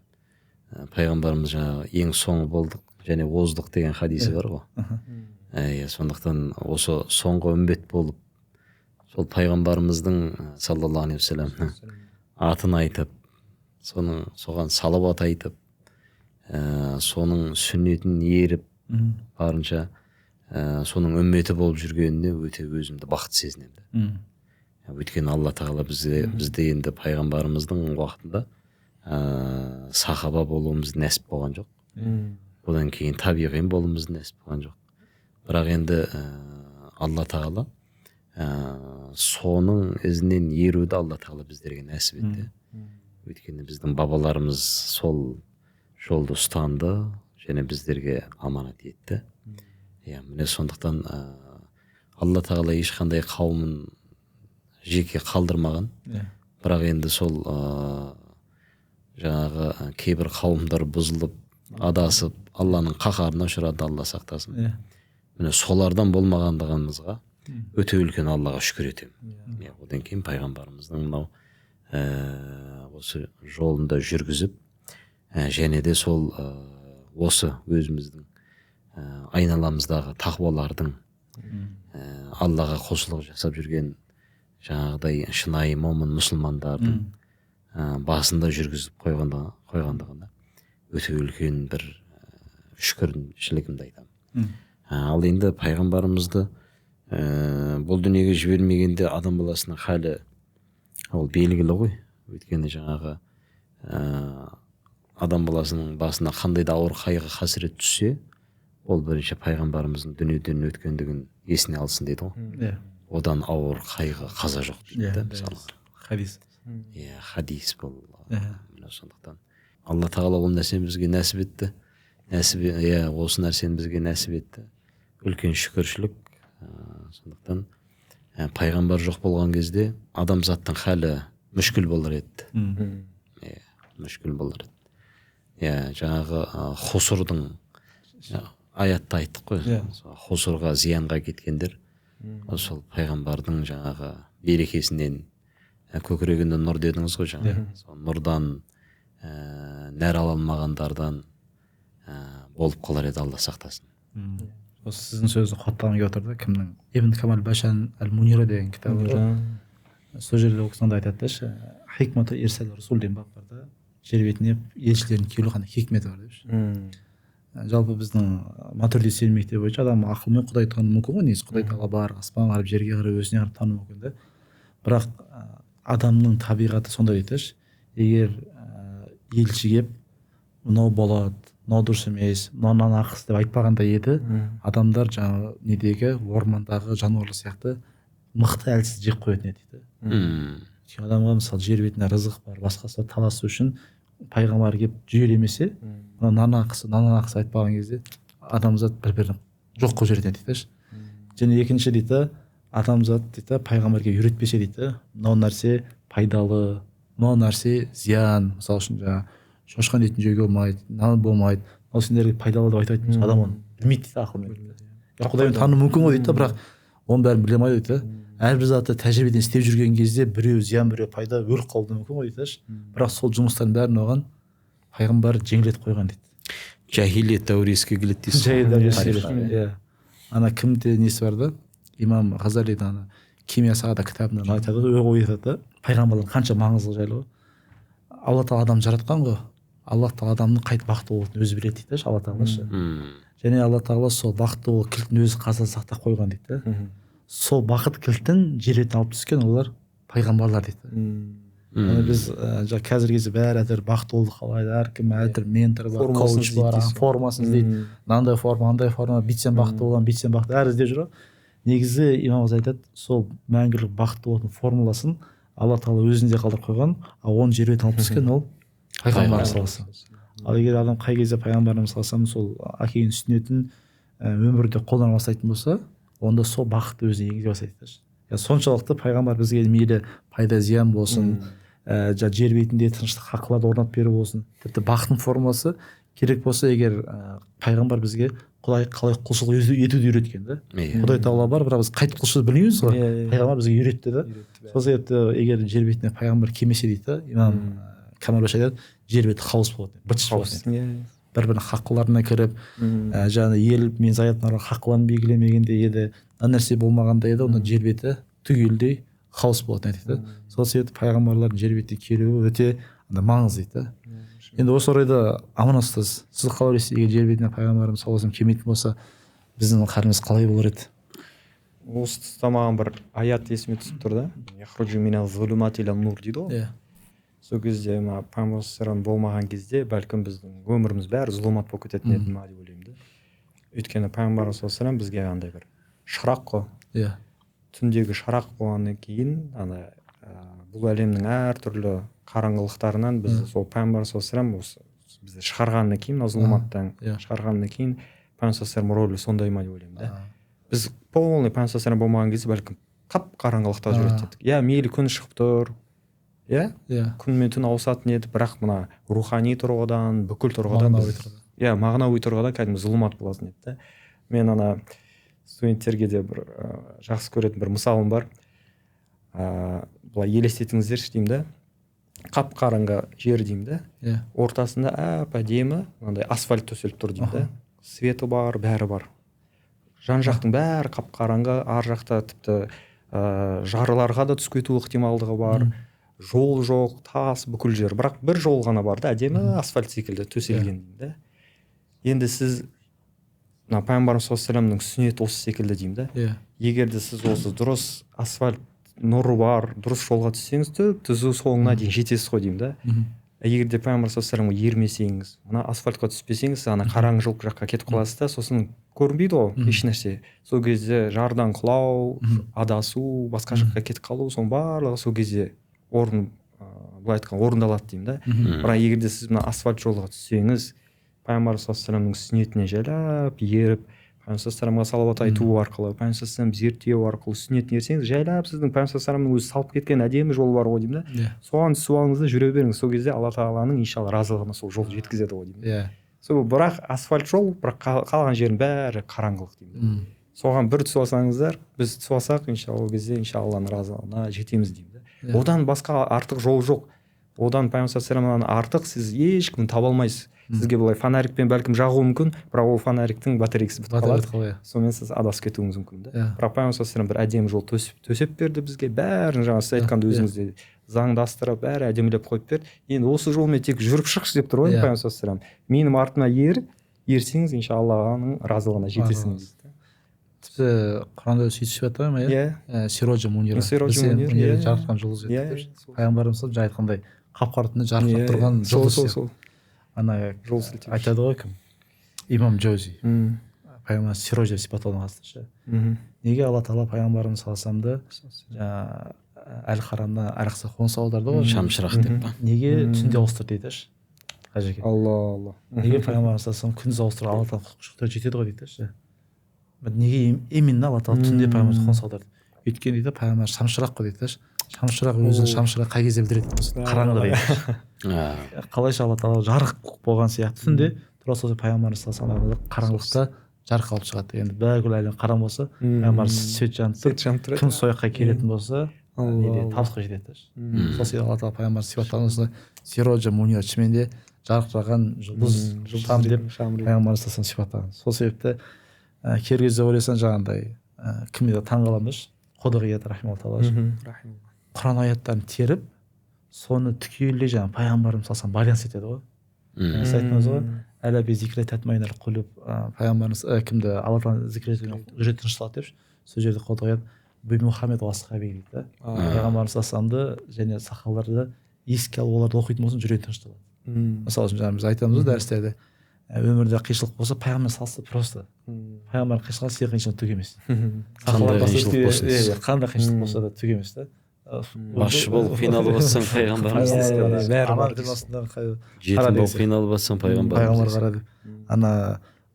Пайғамбарымыз жаңағы ең соңы болдық және оздық деген хадисі бар ғой. Сондықтан осы соңғы үмбет болып, сол пайғамбарымыздың саллаллаху алейхи уассаламның атын айтып, соның соған салауат айтып, соның сүннетін еріп, барынша соның үмметі болып жүргеніне өте өзімді бақытты сезінемін. Өйткені Алла тағала бізде енді пайғамбарымыздың уақытында сахаба болуымыз нәсіп болған жоқ. Одан кейін табиғин болуымыз нәсіп болған жоқ. Бірақ енді Алла тағала соның ізінен еруді Алла тағала біздерге нәсіп етті. Өйткені біздің бабаларымыз сол жолды ұстанды және біздерге аманат етті. Иә, міне сондықтан Алла тағала ешқандай қауымын жеке қалдырмаған. Бірақ енді сол жаңағы кейбір қауымдар бұзылып, Адасып, Алланың қаһарына ұшырады, Алла сақтасын. Иә. Міне солардан болмағандығымызға өте үлкен Аллаға шүкір етемін. Иә, одан кейін пайғамбарымыздың мынау осы жолында жүргізіп, және де сол осы өзіміздің айналамыздағы тақуалардың, Аллаға құлшылық жасап жүрген жаңағыдай шынайы момын мұсылмандардың басында жүргізіп қойғандығына өте үлкен бір шүкіршілігімді айтамын. Ал енді пайғамбарымызды бұл дүниеге жібермегенде адам баласының халі ол белгілі ғой. Өйткені жаңағы адам баласының басына қандай да ауыр қайғы қасірет түссе, ол бірінші пайғамбарымыздың дүниеден өткендігін есіне алсын дейді ғой. Иә. Одан ауыр қайғы қаза жоқ дейді да, мысалы. Хадис. Иә, хадис бұл. Міне сондықтан Алла тағала ол нәрсені бізге нәсіп етті. Нәсіп, иә, осы нәрсені бізге нәсіп етті. Үлкен шүкіршілік. Сондықтан пайғамбар жоқ болған кезде адамзаттың халі мүшкіл болар еді. Иә, мүшкіл болар еді. Иә, жаңағы хусурдың аятта айттық қой. Хусурға, зиянға кеткендер сол пайғамбардың жаңағы берекесінен, көкірегінде нұр дедіңіз ғой жаңа. Сол нұрдан нәр ала алмағандардан болып қалар еді, Алла сақтасын. Осы сіздің сөзіңізді қуаттағым келіп отыр да, кімнің? Ибн Камал Башан әл-Мунира деген кітабы бар. Сол жерде ол кісі мынандай айтады да, хикмату ирсал расул деген бап бар да, жер бетіне елшілердің келу қандай хикметі бар депші. Жалпы біздің Матуриди мектебі бойынша адам ақылмен Құдай тану мүмкін ғой, негізі Құдай тағала бар, аспанға қарап, жерге қарап, өзіне қарап тану мүмкін да. Бірақ адамның табиғаты сондай дейді, егер елші келіп мынау болады, мынау дұрыс емес, мынау мынаның ақысы деп айтпағанда еді, адамдар жаңағы недегі ормандағы жануарлар сияқты мықты әлсіз жеп қоятын еді дейді. Өйткені адамға мысалы жер бетінде рызық бар, басқасы таласу үшін пайғамбар келіп жүйелемесе, мына нан ақысы, мынаның ақысы айтпаған кезде адамзат бір бірін жоқ қылып жіберетін еді дейді. Және екінші дейді, адамзат дейді пайғамбарға үйретпесе дейді, мынау нәрсе пайдалы, мынау нәрсе зиян. Мысалы үшін жаңағы шошқан етін жеуге болмайды, нан болмайды, мынау сендерге пайдалы деп айтатын адам оны білмейді дейді ақылмен. Құдаймен тану мүмкін ғой дейді, бірақ оның бәрін біле алмайды дейді. Әрбір затты тәжірибеден істеп жүрген кезде біреу зиян, біреу пайда, өліп қалуы мүмкін ғой дейді. Бірақ сол жұмыстардың бәрін оған пайғамбар жеңілдетіп қойған дейді. Жахилиет дәуірі еске келеді дейсіз. Жахилиет дәуірі еске келеді. Иә. Ана кімде несі бар да? Имам Ғазалидің ана Кимия сағада кітабында айтады ғой, ой айтады да, пайғамбарлар қанша маңызды жайлы ғой. Алла тағала адам жаратқан ғой. Алла тағала адамның қайтып бақытты болатынын өзі біледі дейді, Алла тағала ше. Және Алла тағала сол бақытты болу кілтін өзі қазан сақтап қойған дейді. Сол бақыт кілтін жер бетіне алып түскен олар пайғамбарлар дейді. Біз қазіргі кезде бәрі әйтеуір бақытты болуды қалайды, әркім әртүрлі ментор бар, коуч бар, формасын іздейді, мынандай форма, андай форма, бүйтсем бақытты боламын, бүйтсем бақытты, бәрі іздеп жүр ғой. Негізі имам Ғазали айтады, сол мәңгілік бақытты болатын формуласын Алла тағала өзінде қалдырып қойған, ал оны жер бетіне алып түскен ол пайғамбар саллаллаху. Ал егер адам қай кезде пайғамбарымыз саллаллаху алейхи сол әкенің сүннетін өмірде қолдана бастайтын болса, онда сол бақытты өзіне енгізе бастайды. Соншалықты пайғамбар бізге мейлі пайда зиян болсын, жер бетінде тыныштық хақларды орнатып беру болсын, тіпті бақыттың формасы керек болса, егер пайғамбар бізге Құдай қалай құлшылық етуді үйреткен да. Құдай тағала бар, бірақ біз қайтып құлшылық білмейміз ғой. Пайғамбар бізге үйретті да. Сол себепті егер жер бетіне пайғамбар келмесе дейді да, имам Камал Баша айтады, жер беті хаос болады, быт-шыт болады. Бір-бірінің хақларына кіріп, жаңағы ел мен заяптың хақларын белгілемегенде еді, мына нәрсе болмағанда еді, онда жер беті түгелдей хаос болатын еді дейді. Сол себепті пайғамбарлардың жер бетіне келуі өте маңызды дейді. Енді осы орайда Аман ұстаз, сіз қалай ойлайсыз, егер жер бетіне пайғамбарымыз саллаллаху алейхи вассалам келмейтін болса, біздің халіміз қалай болар еді? Осы тұста маған бір аят есіме түсіп тұр да. Яхруджу миназ зулумати иля нур дейді ғой. Иә. Сол кезде мына пайғамбар болмаған кезде бәлкім біздің өміріміз бәрі зұлмат болып кететін еді ма деп ойлаймын да. Өйткені пайғамбар саллаллаху алейхи бізге андай бір шырақ қой. Иә. Түндегі шырақ болғаннан кейін ана бұл әлемнің әртүрлі қараңғылықтарынан бізді сол пайғамбар саллаллаху алейхи осы бізді шығарғаннан кейін, мына зұлматтан шығарғаннан кейін пайғамбар саллаллаху рөлі сондай ма деп ойлаймын да. Біз полный пайғамбар саллаллаху болмаған кезде бәлкім қап қараңғылықта жүретін едік. Иә, мейлі күн шығып тұр, иә, күн мен түн ауысатын еді, бірақ мына рухани тұрғыдан, бүкіл тұрғыдан біз Иә, мағынауи тұрғыда кәдімгі зұлмат болатын еді да. Мен ана студенттерге де бір жақсы көретін бір мысалым бар. Былай елестетіңіздерші деймін да. Қап-қараңғы жер деймін да. Иә. Ортасында әп-әдемі мынандай асфальт төселіп тұр деймін да. Светі бар, бәрі бар. Жан-жақтың бәрі қап-қараңғы, ар жақта тіпті жарларға да түсіп кету ықтималдығы бар. Жол жоқ, тас бүкіл жер. Бірақ бір жол ғана бар да, әдемі асфальт секілді төселген деймін да. Енді сіз мына пайғамбарымыз саллаллаху алейхи вассаламның сүннеті осы секілді деймін да. Иә. Егер де сіз осы дұрыс асфальт нұры бар, дұрыс жолға түссеңіз, түп-түзу соңына дейін жетесіз ғой деймін да. Егер де пайғамбар саллаллаху алейхи вассаламға ермесеңіз, мына асфальтқа түспесеңіз, ана қараңғы жол жаққа кетіп қаласыз да, сосын көрінбейді ғой еш нәрсе. Сол кезде жардан құлау, адасу, басқа жаққа кетіп қалу, соның барлығы сол кезде орын, былай айтқан орындалады деймін да. Бірақ егер де сіз мына асфальт жолға түссеңіз, пайғамбар саллаллаху алейхи вассаламның сүннетіне жайлап еріп, пайғамбар саллаллаху алейхи вассаламға салауат айту арқылы, пайғамбар саллаллаху алейхи вассалам зерттеу арқылы сүннетіне ерсеңіз, жайлап сіздің пайғамбар саллаллаху алейхи вассаламның өзі салып кеткен әдемі жолы бар ғой деймін да. Соған түсіп алыңыз да жүре беріңіз. Сол кезде Алла тағаланың иншалла разылығына сол жол жеткізеді ғой деймін. Иә. Сол бірақ асфальт жол, бірақ қалған жердің бәрі қараңғылық деймін. Соған бір түсіп алсаңыздар, біз түсіп алсақ, иншалла ол кезде иншалла Алланың разылығына жетеміз деймін да. Одан басқа артық жол жоқ. Одан пайғамбар саллаллаху алейхи вассаламнан артық сіз ешкімді таба алмайсыз. Сізге былай фонарикпен бәлкім жағуы мүмкін, бірақ ол фонариктің батарейкасы бітіп қалады. Сонымен сіз адасып кетуіңіз мүмкін да. Бірақ пайғамбар саллаллаху алейхи вассалам бір әдемі жол төсеп берді бізге, бәрін жаңа сіз айтқанда өзіңіз де заңдастырып, бәрі әдемілеп қойып берді. Енді осы жолмен тек жүріп шықшы деп тұр ғой пайғамбар саллаллаху алейхи вассалам. Менің артыма ерсеңіз, иншалла Алланың разылығына жетесіңіз. Тіпті Құранда сөйтіп сипаттамай ма, иә? Сироджа Мунира. Сироджа Мунира, жарқыраған жұлдыз деп. Пайғамбарымыз жаңа айтқандай қап-қара түнде жарқырап тұрған жұлдыз. Сол. Ана жол сілтеуші. Айтады ғой кім? Имам Джаузи. Пайғамбар Сирож деп сипатталған ше. Неге Алла тағала пайғамбарымыз саллаллаху алейхи вассаламды әл-Харамнан Әл-Ақса қоныс аударды ғой. Шамшырақ деп па? Неге түнде ауыстырды дейді ше? Қажеке. Алла Алла. Неге пайғамбарымыз саллаллаху алейхи вассалам күндіз ауыстырып Алла тағала құшақтап жетеді ғой дейді ше? Неге именно Алла тағала түнде пайғамбарымызды қоныс аударды? Өйткені дейді пайғамбар шамшырақ қой дейді ше. Шамшырақ өзін шамшырақ қай кезде білдіреді? Қараңғыда дейді. Қалайша Алла тағала жарық болған сияқты түнде тура сол пайғамбарымыз саллаллаху алейхи вассалам қараңғылықта жарық алып шығады. Енді бүкіл әлем қараң болса, пайғамбар свет жанып тұр. Кім сол жаққа келетін болса, неде табысқа жетеді. Сол себепті Алла тағала пайғамбар сипаттаған осылай Сироджа Мунира шынымен де жарқыраған жұлдыз шам деп пайғамбарымыз саллаллаху алейхи вассалам сипаттаған. Сол себепті кейбір кезде ойласаң жаңағындай кімге таң қаламын да, Қодығият рахималлаху тағала Құран аяттарын теріп, соны түгелдей жаңағы пайғамбарымыз саллаллаху алейхи вассалам байланыс етеді ғой. Сіз айттыңыз ғой, әлә би зикри татмайнал қулуб, пайғамбарымыз кімді Алла тағала зикр еткен жүрек тынышталады деп, сол жерде Қодығият би Мұхаммед уа асхаби дейді да. Пайғамбарымыз саллаллаху алейхи вассаламды және сахабаларды еске алып оларды оқитын болсаң жүрек тынышталады. Мысалы үшін жаңа біз айтамыз ғой дәрістерде, өмірде қиыншылық болса пайғамбар салыстыр просто. Пайғамбар қиыншылық сен қиыншылық түк емес. Қандай қиыншылық болсын, қандай қиыншылық болса да түк емес та. Басшы болып қиналып жатсаң пайғамбарымыз бәрі жетім болып қиналып жатсаң пайғамбарымыз қара деп. Ана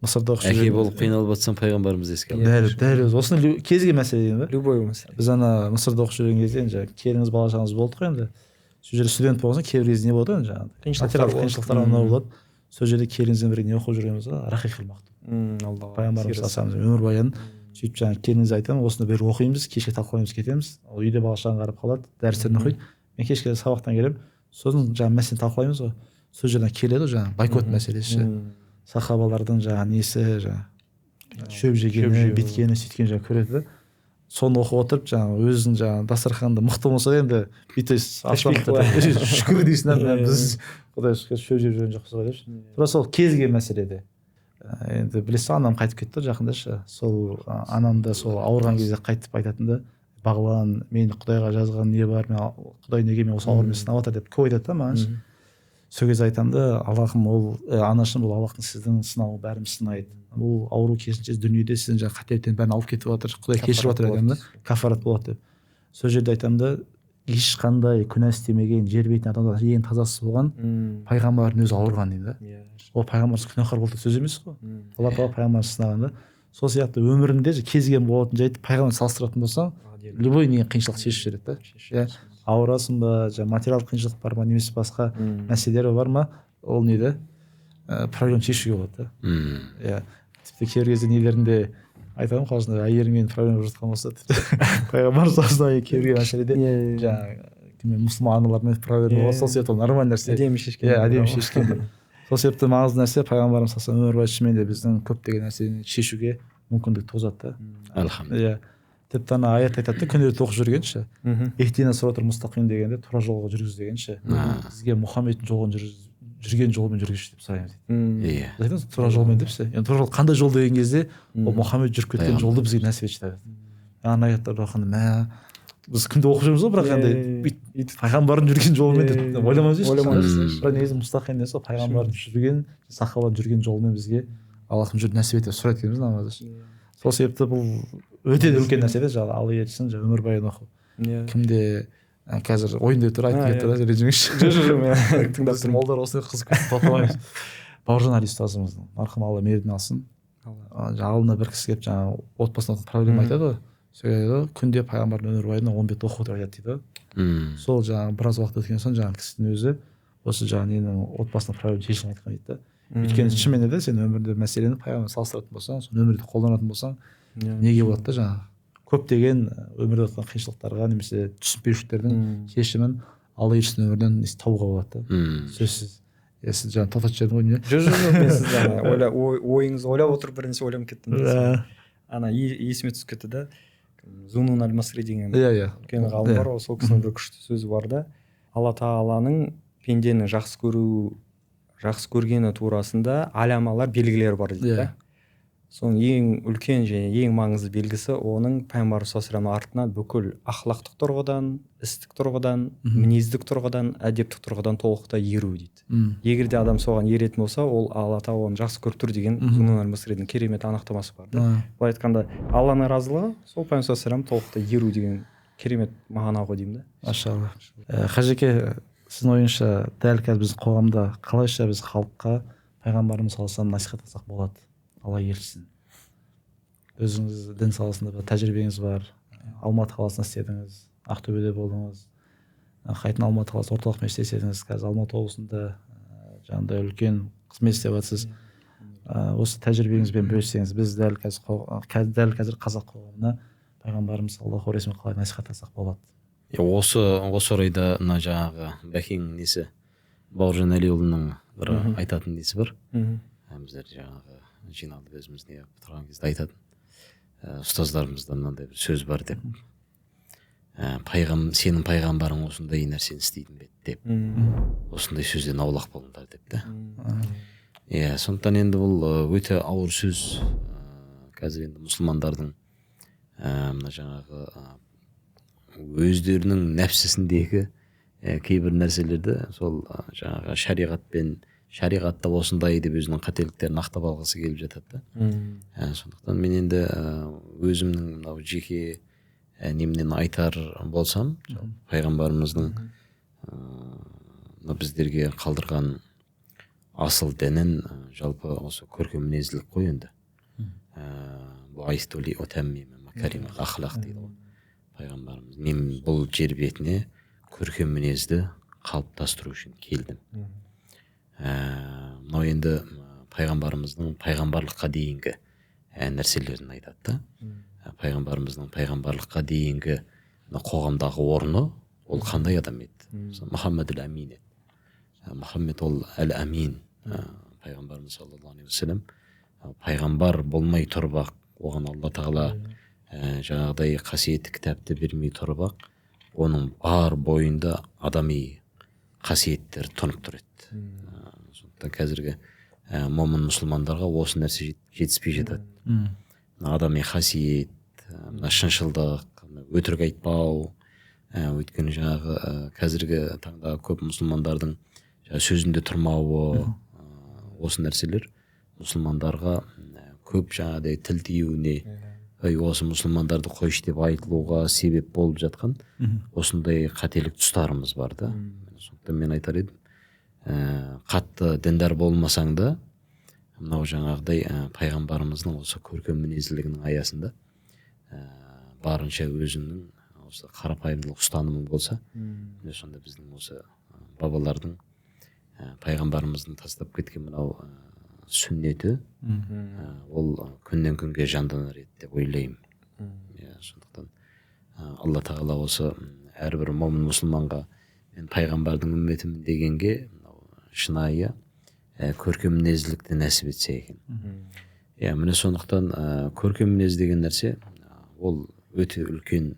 Мысырда оқып әке болып қиналып жатсаң пайғамбарымыз еске алады. Дәл дәл өзі осыны кез келген мәселе деймін ба? Любой мәселе. Біз ана Мысырда оқып жүрген кезде енді жаңағы келіңіз бала шағаңыз болды ғой енді. Сол жерде студент болған соң кейбір кезде не болады енді жаңағы қиыншылықтар анау болады. Сол жерде келініңізбен бірге не оқып жүргенбіз ғой, Рахиқул Мақтум. Алла. Пайғамбарымыз саллаллаху алейхи өмірбаянын сөйтіп жаңағы келініңізге айтамын, осыны бері оқимыз, кешке талқылаймыз, кетеміз. Ол үйде бала шағаны қарап қалады, дәрістерін оқиды. Мен кешке сабақтан келемін, сосын жаңағы мәселені талқылаймыз ғой. Сол жерден келеді ғой жаңағы бойкот мәселесі. Сахабалардың жаңағы несі, жаңағы шөп жегені, бүйткені, сөйткені жаңағы көреді да. Соны оқып отырып жаңағы өзінің жаңағы дастарханында мықты болса енді бүйтіп шүкір дейсің да, біз құдай шүкір шөп жеп жүрген жоқпыз ғой деп. Тура сол кез келген мәселеде. Енді білесіз, анам қайтып кетті жақында ше. Сол анам да сол ауырған кезде қайтып айтатын да, Бағлан, мен Құдайға жазған не бар, мен Құдай неге мен осы аурумен сынап жатыр деп көп айтады да маған. Сол кезде айтамын да, Аллахым, ол анашым, бұл Аллахтың сіздің сынауы, бәріміз сынайды. Бұл ауру керісінше дүниеде сіздің жаңағы қателіктердің бәрін алып кетіп жатыр, Құдай кешіріп жатыр айтамын да, кафарат болады деп. Сол жерде айтамын да, ешқандай күнә істемеген, жер бетінде адамдар ең тазасы болған пайғамбардың өзі ауырған дейді да. Ол пайғамбар күнәһар болды сөз емес қой. Алла тағала пайғамбарды сынаған да. Сол сияқты өміріңде кез келген болатын жайтты пайғамбармен салыстыратын болсаң, любой не қиыншылық шешіп жібереді да. Иә, ауырасың ба, жаңа материалдық қиыншылық бар ма, немесе басқа мәселелер бар ма, ол неде проблема шешуге болады да. Иә, тіпті кейбір кезде нелерінде айтамын, қалжыңдап, әйеліңмен проблема болып жатқан болса, тіпті пайғамбар саллаллаху кейбір мәселеде жаңағы мұсылман аналармен проблема болады, сол себепті ол нормальный нәрсе. Әдемі шешкен. Иә, әдемі шешкен деп. Сол себепті маңызды нәрсе, пайғамбарымыз саллаллаху алейхи өмірбаяны шынымен де біздің көптеген нәрсені шешуге мүмкіндік туғызады да. Альхамдулилля. Иә, тіпті ана аят айтады да, күнделікті оқып жүргенші, ихдина сиратал мустақим дегенде тура жолға жүргіз дегенші, бізге Мұхаммедтің жолын жүрген жолмен жүргізші деп сұраймыз дейді. Иә. Біз айтамыз тура жолмен деп ше. Енді тура жол қандай жол деген кезде, ол Мұхаммед жүріп кеткен жолды бізге нәсіп етші деп. Ана аяттарды оқығанда, мә, біз күнде оқып жүрміз ғой, бірақ енді бүйтіп пайғамбардың жүрген жолымен деп ойламаймыз еш. Ойламаймыз. Бірақ негізі мұстақим деген сол пайғамбардың жүрген, сахабалардың жүрген жолымен бізге Аллахым жүр нәсіп ет деп сұрайды екенбіз намазда. Сол себепті бұл өте үлкен нәрсе де, жаңағы Алла елшісінің өмірбаян оқу. Кімде қазір ойын деп тұр, айтып кетті да, ренжімеңізші. Жоқ, мен тыңдап тұрмын. Молдар осындай қызық тоқтамаймыз. Бауыржан Али ұстазымыздың, марқұм, Алла мейірін алсын. Алдына бір кісі келіп жаңағы отбасында проблема айтады ғой. Сол айтады ғой, күнде пайғамбардың өмірбаянын 10 бет оқып отыр айтады дейді ғой. Сол жаңағы біраз уақыт өткен соң жаңағы кісінің өзі осы жаңағы ненің отбасында проблема шешімін айтқан дейді да. Өйткені шынымен де сен өмірде мәселені пайғамбармен салыстыратын болсаң, соны өмірде қолданатын болсаң, неге болады да, жаңағы көптеген өмірде өткен қиыншылықтарға немесе түсінбеушіліктердің шешімін Алла елшісінің өмірінен табуға болады да. Сөзсіз. Сіз жаңа тоқтатып жібердім ғой, не? Жоқ, мен сізді ойыңызды ойлап отырып бірнәрсе ойланып кеттім. Ана есіме түсіп кетті да. Зунун аль-Масри деген үлкен ғалым бар, сол кісінің бір күшті сөзі бар да. Алла тағаланың пендені жақсы көру, жақсы көргені турасында алямалар, белгілер бар дейді да. Соның ең үлкен және ең маңызды белгісі оның пайғамбар саллаллаху алейхи артынан бүкіл ахлақтық тұрғыдан, істік тұрғыдан, мінездік тұрғыдан, әдептік тұрғыдан толықтай еру дейді. Егер де адам соған еретін болса, ол Алла тағала оны жақсы көріп тұр деген Зунун аль-Масридің керемет анықтамасы бар да. Былай айтқанда, Алланың разылығы сол пайғамбар саллаллаху алейхи толықтай еру деген керемет мағына ғой деймін да. Машалла. Қажеке, сіздің ойыңызша дәл қазір біздің қоғамда қалайша біз халыққа пайғамбарымыз саллаллаху алейхи вассалам насихаттасақ болады? Алла елшісін. Өзіңіз дін саласында бір тәжірибеңіз бар. Алматы қаласында істедіңіз, Ақтөбеде болдыңыз. Қайтадан Алматы қаласы орталық мешітте істедіңіз. Қазір Алматы облысында жаңағыдай үлкен қызмет істеп жатсыз. Осы тәжірибеңізбен бөліссеңіз, біз дәл қазір қазақ қоғамына пайғамбарымыз саллаллаху алейхи вассалам қалай насихаттасақ болады? Осы орайда мына жаңағы Бәкеңнің несі, Бауыржан Әлиұлының бір айтатын несі бар. Біздер жаңағы жиналып өзіміз не тұрған кезде айтатын, ұстаздарымыздан мынандай бір сөз бар деп, сенің пайғамбарың осындай нәрсені істейтін бе деп, осындай сөзден аулақ болыңдар деп та. Иә, сондықтан енді бұл өте ауыр сөз. Қазір енді мұсылмандардың мына жаңағы өздерінің нәпсісіндегі кейбір нәрселерді сол жаңағы шариғатпен, шариғатта осындай деп өзінің қателіктерін ақтап алғысы келіп жатады да. Сондықтан мен енді өзімнің мынау жеке немнен айтар болсам, пайғамбарымыздың мына біздерге қалдырған асыл дінін, жалпы осы көркем мінезділік қой енді. Ахлақ дейді ғой пайғамбарымыз. Мен бұл жер бетіне көркем мінезді қалыптастыру үшін келдім. Мынау енді пайғамбарымыздың пайғамбарлыққа дейінгі нәрселерін айтады да. Пайғамбарымыздың пайғамбарлыққа дейінгі қоғамдағы орны, ол қандай адам еді? Мұхаммед әл-Амин еді. Мұхаммед ол әл-Амин. Пайғамбарымыз саллаллаху алейхи уассалам пайғамбар болмай тұрып ақ, оған Алла тағала жаңағыдай қасиетті кітапты бермей тұрып ақ, оның бар бойында адами қасиеттер тұнып тұр еді. Сондықтан қазіргі момын мұсылмандарға осы нәрсе жетіспей жатады. Адами қасиет, мына шыншылдық, өтірік айтпау, өйткені жаңағы қазіргі таңдағы көп мұсылмандардың сөзінде тұрмауы, осы нәрселер мұсылмандарға көп жаңағыдай тіл тиюіне, осы мұсылмандарды қойшы деп айтылуға себеп болып жатқан осындай қателік тұстарымыз бар да. Сондықтан мен айтар едім, қатты діндар болмасаң да, мынау жаңағыдай пайғамбарымыздың осы көркем мінезділігінің аясында барынша өзіңнің осы қарапайымдылық ұстанымың болса, міне сонда біздің осы бабалардың Пайғамбарымыздың тастап кеткен мынау сүннеті, ол күннен күнге жанданар еді деп ойлаймын. Иә, сондықтан Алла тағала осы әрбір момын мұсылманға мен пайғамбардың үмметімін дегенге мынау шынайы көркем мінезділікті нәсіп етсе екен. Иә, міне сондықтан көркем мінез деген нәрсе ол өте үлкен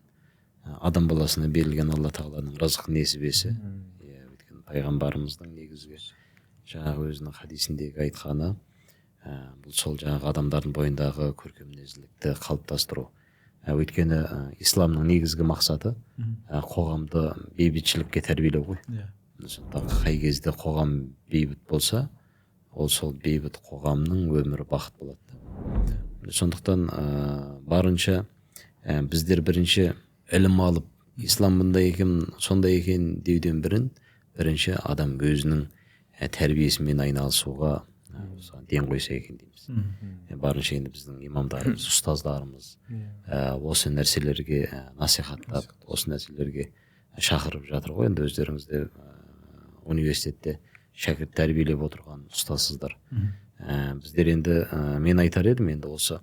адам баласына берілген Алла тағаланың рызық несібесі. Иә, өйткені пайғамбарымыздың негізгі жаңағы өзінің хадисіндегі айтқаны, бұл сол жаңағы адамдардың бойындағы көркем мінезділікті қалыптастыру. Өйткені исламның негізгі мақсаты қоғамды бейбітшілікке тәрбиелеу ғой. Сондықтан қай кезде қоғам бейбіт болса, ол сол бейбіт қоғамның өмірі бақыт болады. Сондықтан барынша біздер бірінші ілім алып, ислам бұндай екен, сондай екен деуден бірінші адам өзінің тәрбиесімен айналысуға осыған ден қойса екен дейміз. Барынша енді біздің имамдарымыз, ұстаздарымыз осы нәрселерге насихаттап, осы нәрселерге шақырып жатыр ғой. Енді өздеріңіз де университетте шәкірт тәрбиелеп отырған ұстазсыздар. Біздер енді мен айтар едім, енді осы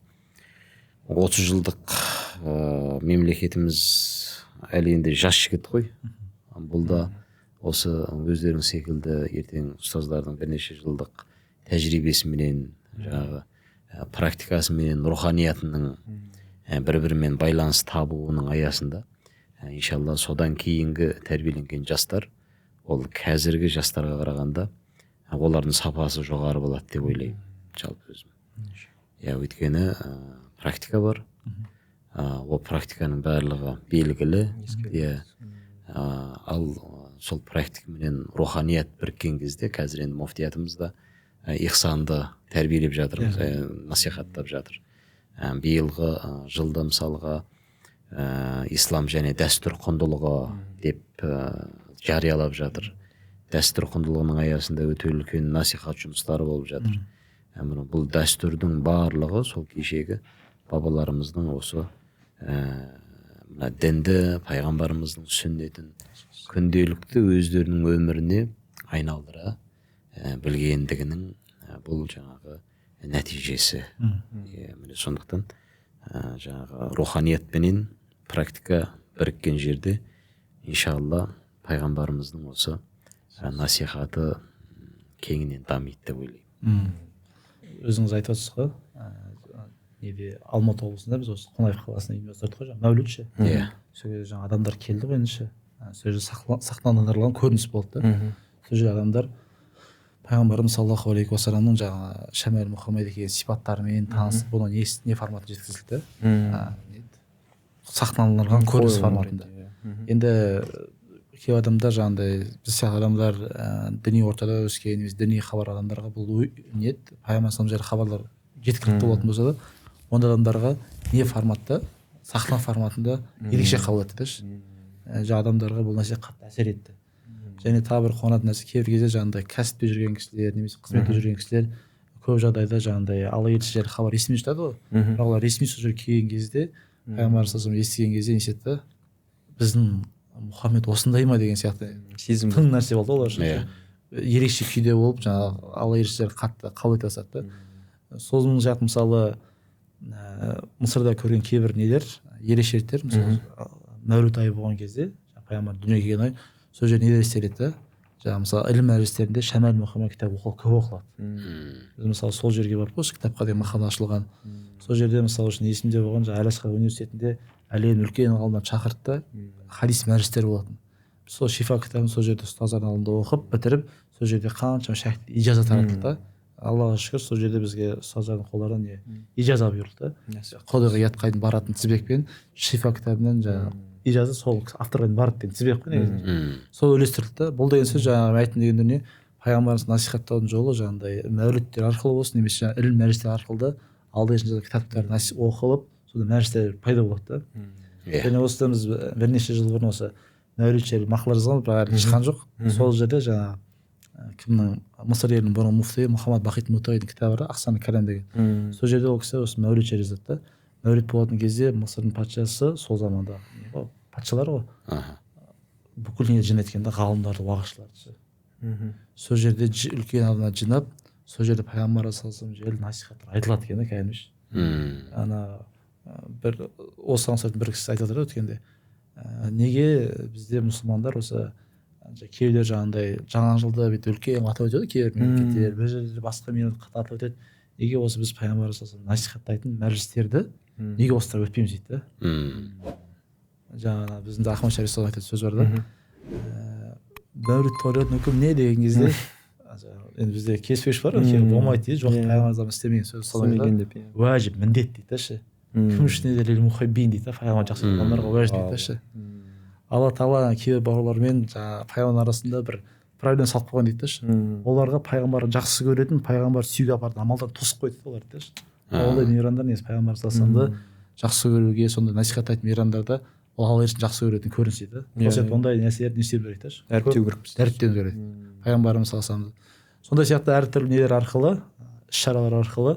30 жылдық мемлекетіміз әлі енді жас жігіт қой. Бұл да осы өздеріңіз секілді ертең ұстаздардың бірнеше жылдық тәжірибесіменен, жаңағы практикасыменен, руханиятының бір-бірімен байланыс табуының аясында иншалла содан кейінгі тәрбиеленген жастар ол қазіргі жастарға қарағанда олардың сапасы жоғары болады деп ойлаймын жалпы өзім. Иә, өйткені практика бар. Ол практиканың барлығы белгілі. Иә, ал сол практикаменен руханият біріккен кезде қазір енді муфтиятымыз да ихсанды тәрбиелеп жатырмыз, насихаттап жатыр. Биылғы жылда мысалға ислам және дәстүр құндылығы деп жариялап жатыр. Дәстүр құндылығының аясында өте үлкен насихат жұмыстары болып жатыр. Бұл дәстүрдің барлығы сол кешегі бабаларымыздың осы мына дінді, пайғамбарымыздың сүннетін күнделікті өздерінің өміріне айналдыра білгендігінің бұл жаңағы нәтижесі. Міне сондықтан жаңағы руханиятпенен практика біріккен жерде иншалла пайғамбарымыздың осы насихаты кеңінен дамиды деп ойлаймын. Өзіңіз айтып отырсыз ғой, неде Алматы облысында біз осы Қонаев қаласында ұйымдастырдық қой, жаңағы мәуліт ше. Иә. Сол кезде жаңағы адамдар келді ғой енді ше. Сол жерде сахналандырылған көрініс болды да. Сол жерде адамдар пайғамбарымыз саллаллаху алейхи уассаламның жаңағы шәмәл Мұхаммед деген сипаттарымен танысып, бұны не форматында жеткізілді? Сахналандырылған көрініс форматында. Енді кей адамдар жаңағыдай біз сияқты адамдар діни ортада өскен немесе діни хабар адамдарға бұл не пайғамбар саллаллаху жайлы хабарлар жеткілікті болатын болса да, ондай адамдарға не форматта, сахна форматында ерекше қабыл етті деші. Жаңа адамдарға бұл нәрсе қатты әсер етті. Және тағы бір қуанатын нәрсе, кейбір кезде жаңағыдай кәсіпте жүрген кісілер немесе қызметте жүрген кісілер көп жағдайда жаңағыдай Алла елшісі жайлы хабар естімей жатады ғой. Бірақ олар ресми сол жерге келген кезде, пайғамбар саллаллаху алейхи естіген кезде не істеді? Біздің Мұхаммед осындай ма деген сияқты сезім тың нәрсе болды олар үшін. Ерекше күйде болып жаңағы Алла елшілері қатты қабыл ете бастады да. Соның жақ мысалы Мысырда көрген кейбір нелер, ерекшеліктер, мысалы Мәуліт айы болған кезде, пайғамбар дүниеге келген ай, сол жерде нелер істеледі да? Жаңағы мысалы ілім мәжілістерінде Шәмәл Мұхаммед кітабы көп оқылады. Біз мысалы сол жерге барып осы кітапқа деген мақала ашылған. Сол жерде мысалы үшін есімде болған, жаңағы Әл-Азхар университетінде әлем үлкен ғалымдар шақырды да, хадис мәжілістері болатын. Сол Шифа кітабын сол жерде ұстаздардың алдында оқып бітіріп, сол жерде қаншама шәкірт ижаза таратылды да. Аллаға шүкір, сол жерде бізге ұстаздардың қолдарынан не ижаза бұйырылды. Құдайға ұятқа дейін баратын тізбекпен Шифа кітабынан жаңағы ижаза сол авторға дейін барады деген тізбек қой негізі. Сол үлестірілді. Бұл деген сөз жаңағы айттым деген дүние, пайғамбарымыз насихаттаудың жолы жаңағыдай мәуліттер арқылы болсын немесе жаңағы ілім мәжілістері арқылы да алда жазған кітаптар оқылып, сонда мәжілістер пайда болады да. Және осыдан біз бірнеше жыл бұрын осы мәуліт жайлы мақала жазғанбыз, бірақ әлі шыққан жоқ. Сол жерде жаңағы кімнің Мысыр елінің бұрынғы муфтиі Мұхаммад Бахит Мутайдың кітабы бар, Ахсан Калам деген. Сол жерде ол кісі осы мәуліт жайлы жазады да. Мәуліт болатын кезде Мысырдың патшасы сол заманда патшалар ғой, бүкіл не жинайды екен да, ғалымдарды, уағызшыларды. Сол жерде үлкен адамдар жинап, сол жерде пайғамбар саллаллаху алейхи вассалам насихаттар айтылады екен да кәдімгідей. Ана бір осыған ұқсайтын бір кісі айтып жатыр өткенде, неге бізде мұсылмандар осы кейбіреулер жаңағындай жаңа жылды бүйтіп үлкен атап өтеді, кейбір мемлекеттер бір жерде басқа мемлекет қатты атап өтеді. Неге осы біз пайғамбар саллаллаху алейхи вассалам насихаттайтын мәжілістерді неге осылай өтпейміз дейді да. Жаңа біздің де Ахмад Шариф айтатын сөз бар да, мәулид тойлаудың үкімі не деген кезде енді бізде келіспеушілік бар ғой, болмайды дейді, жоқ пайғамбар істемеген сөз солай деп, уәжіп міндет дейді да ше. Кім үшін дейді да, пайғамбар жақсы адамдарға уәжіп дейді да ше. Алла тағала кейбір бауырлармен жаңағы пайғамбар арасында бір проблема салып қойған дейді да ше. Оларға пайғамбарды жақсы көретін, пайғамбар сүюге апаратын амалдар тосып қойды олар дейді да ше. Ондай мейрамдар негізі пайғамбар саллаллаху алейхи жақсы көруге, сондай насихаттайтын мейрамдарда ол Алла елшісін жақсы көретін көрініс дейді. Сол себепті ондай нәрселерді не істеу керек та ше, дәріптеу керекпіз, дәріптеу керек пайғамбарымыз саллаллаху алейхи вассаламды. Сондай сияқты әртүрлі нелер арқылы, іс шаралар арқылы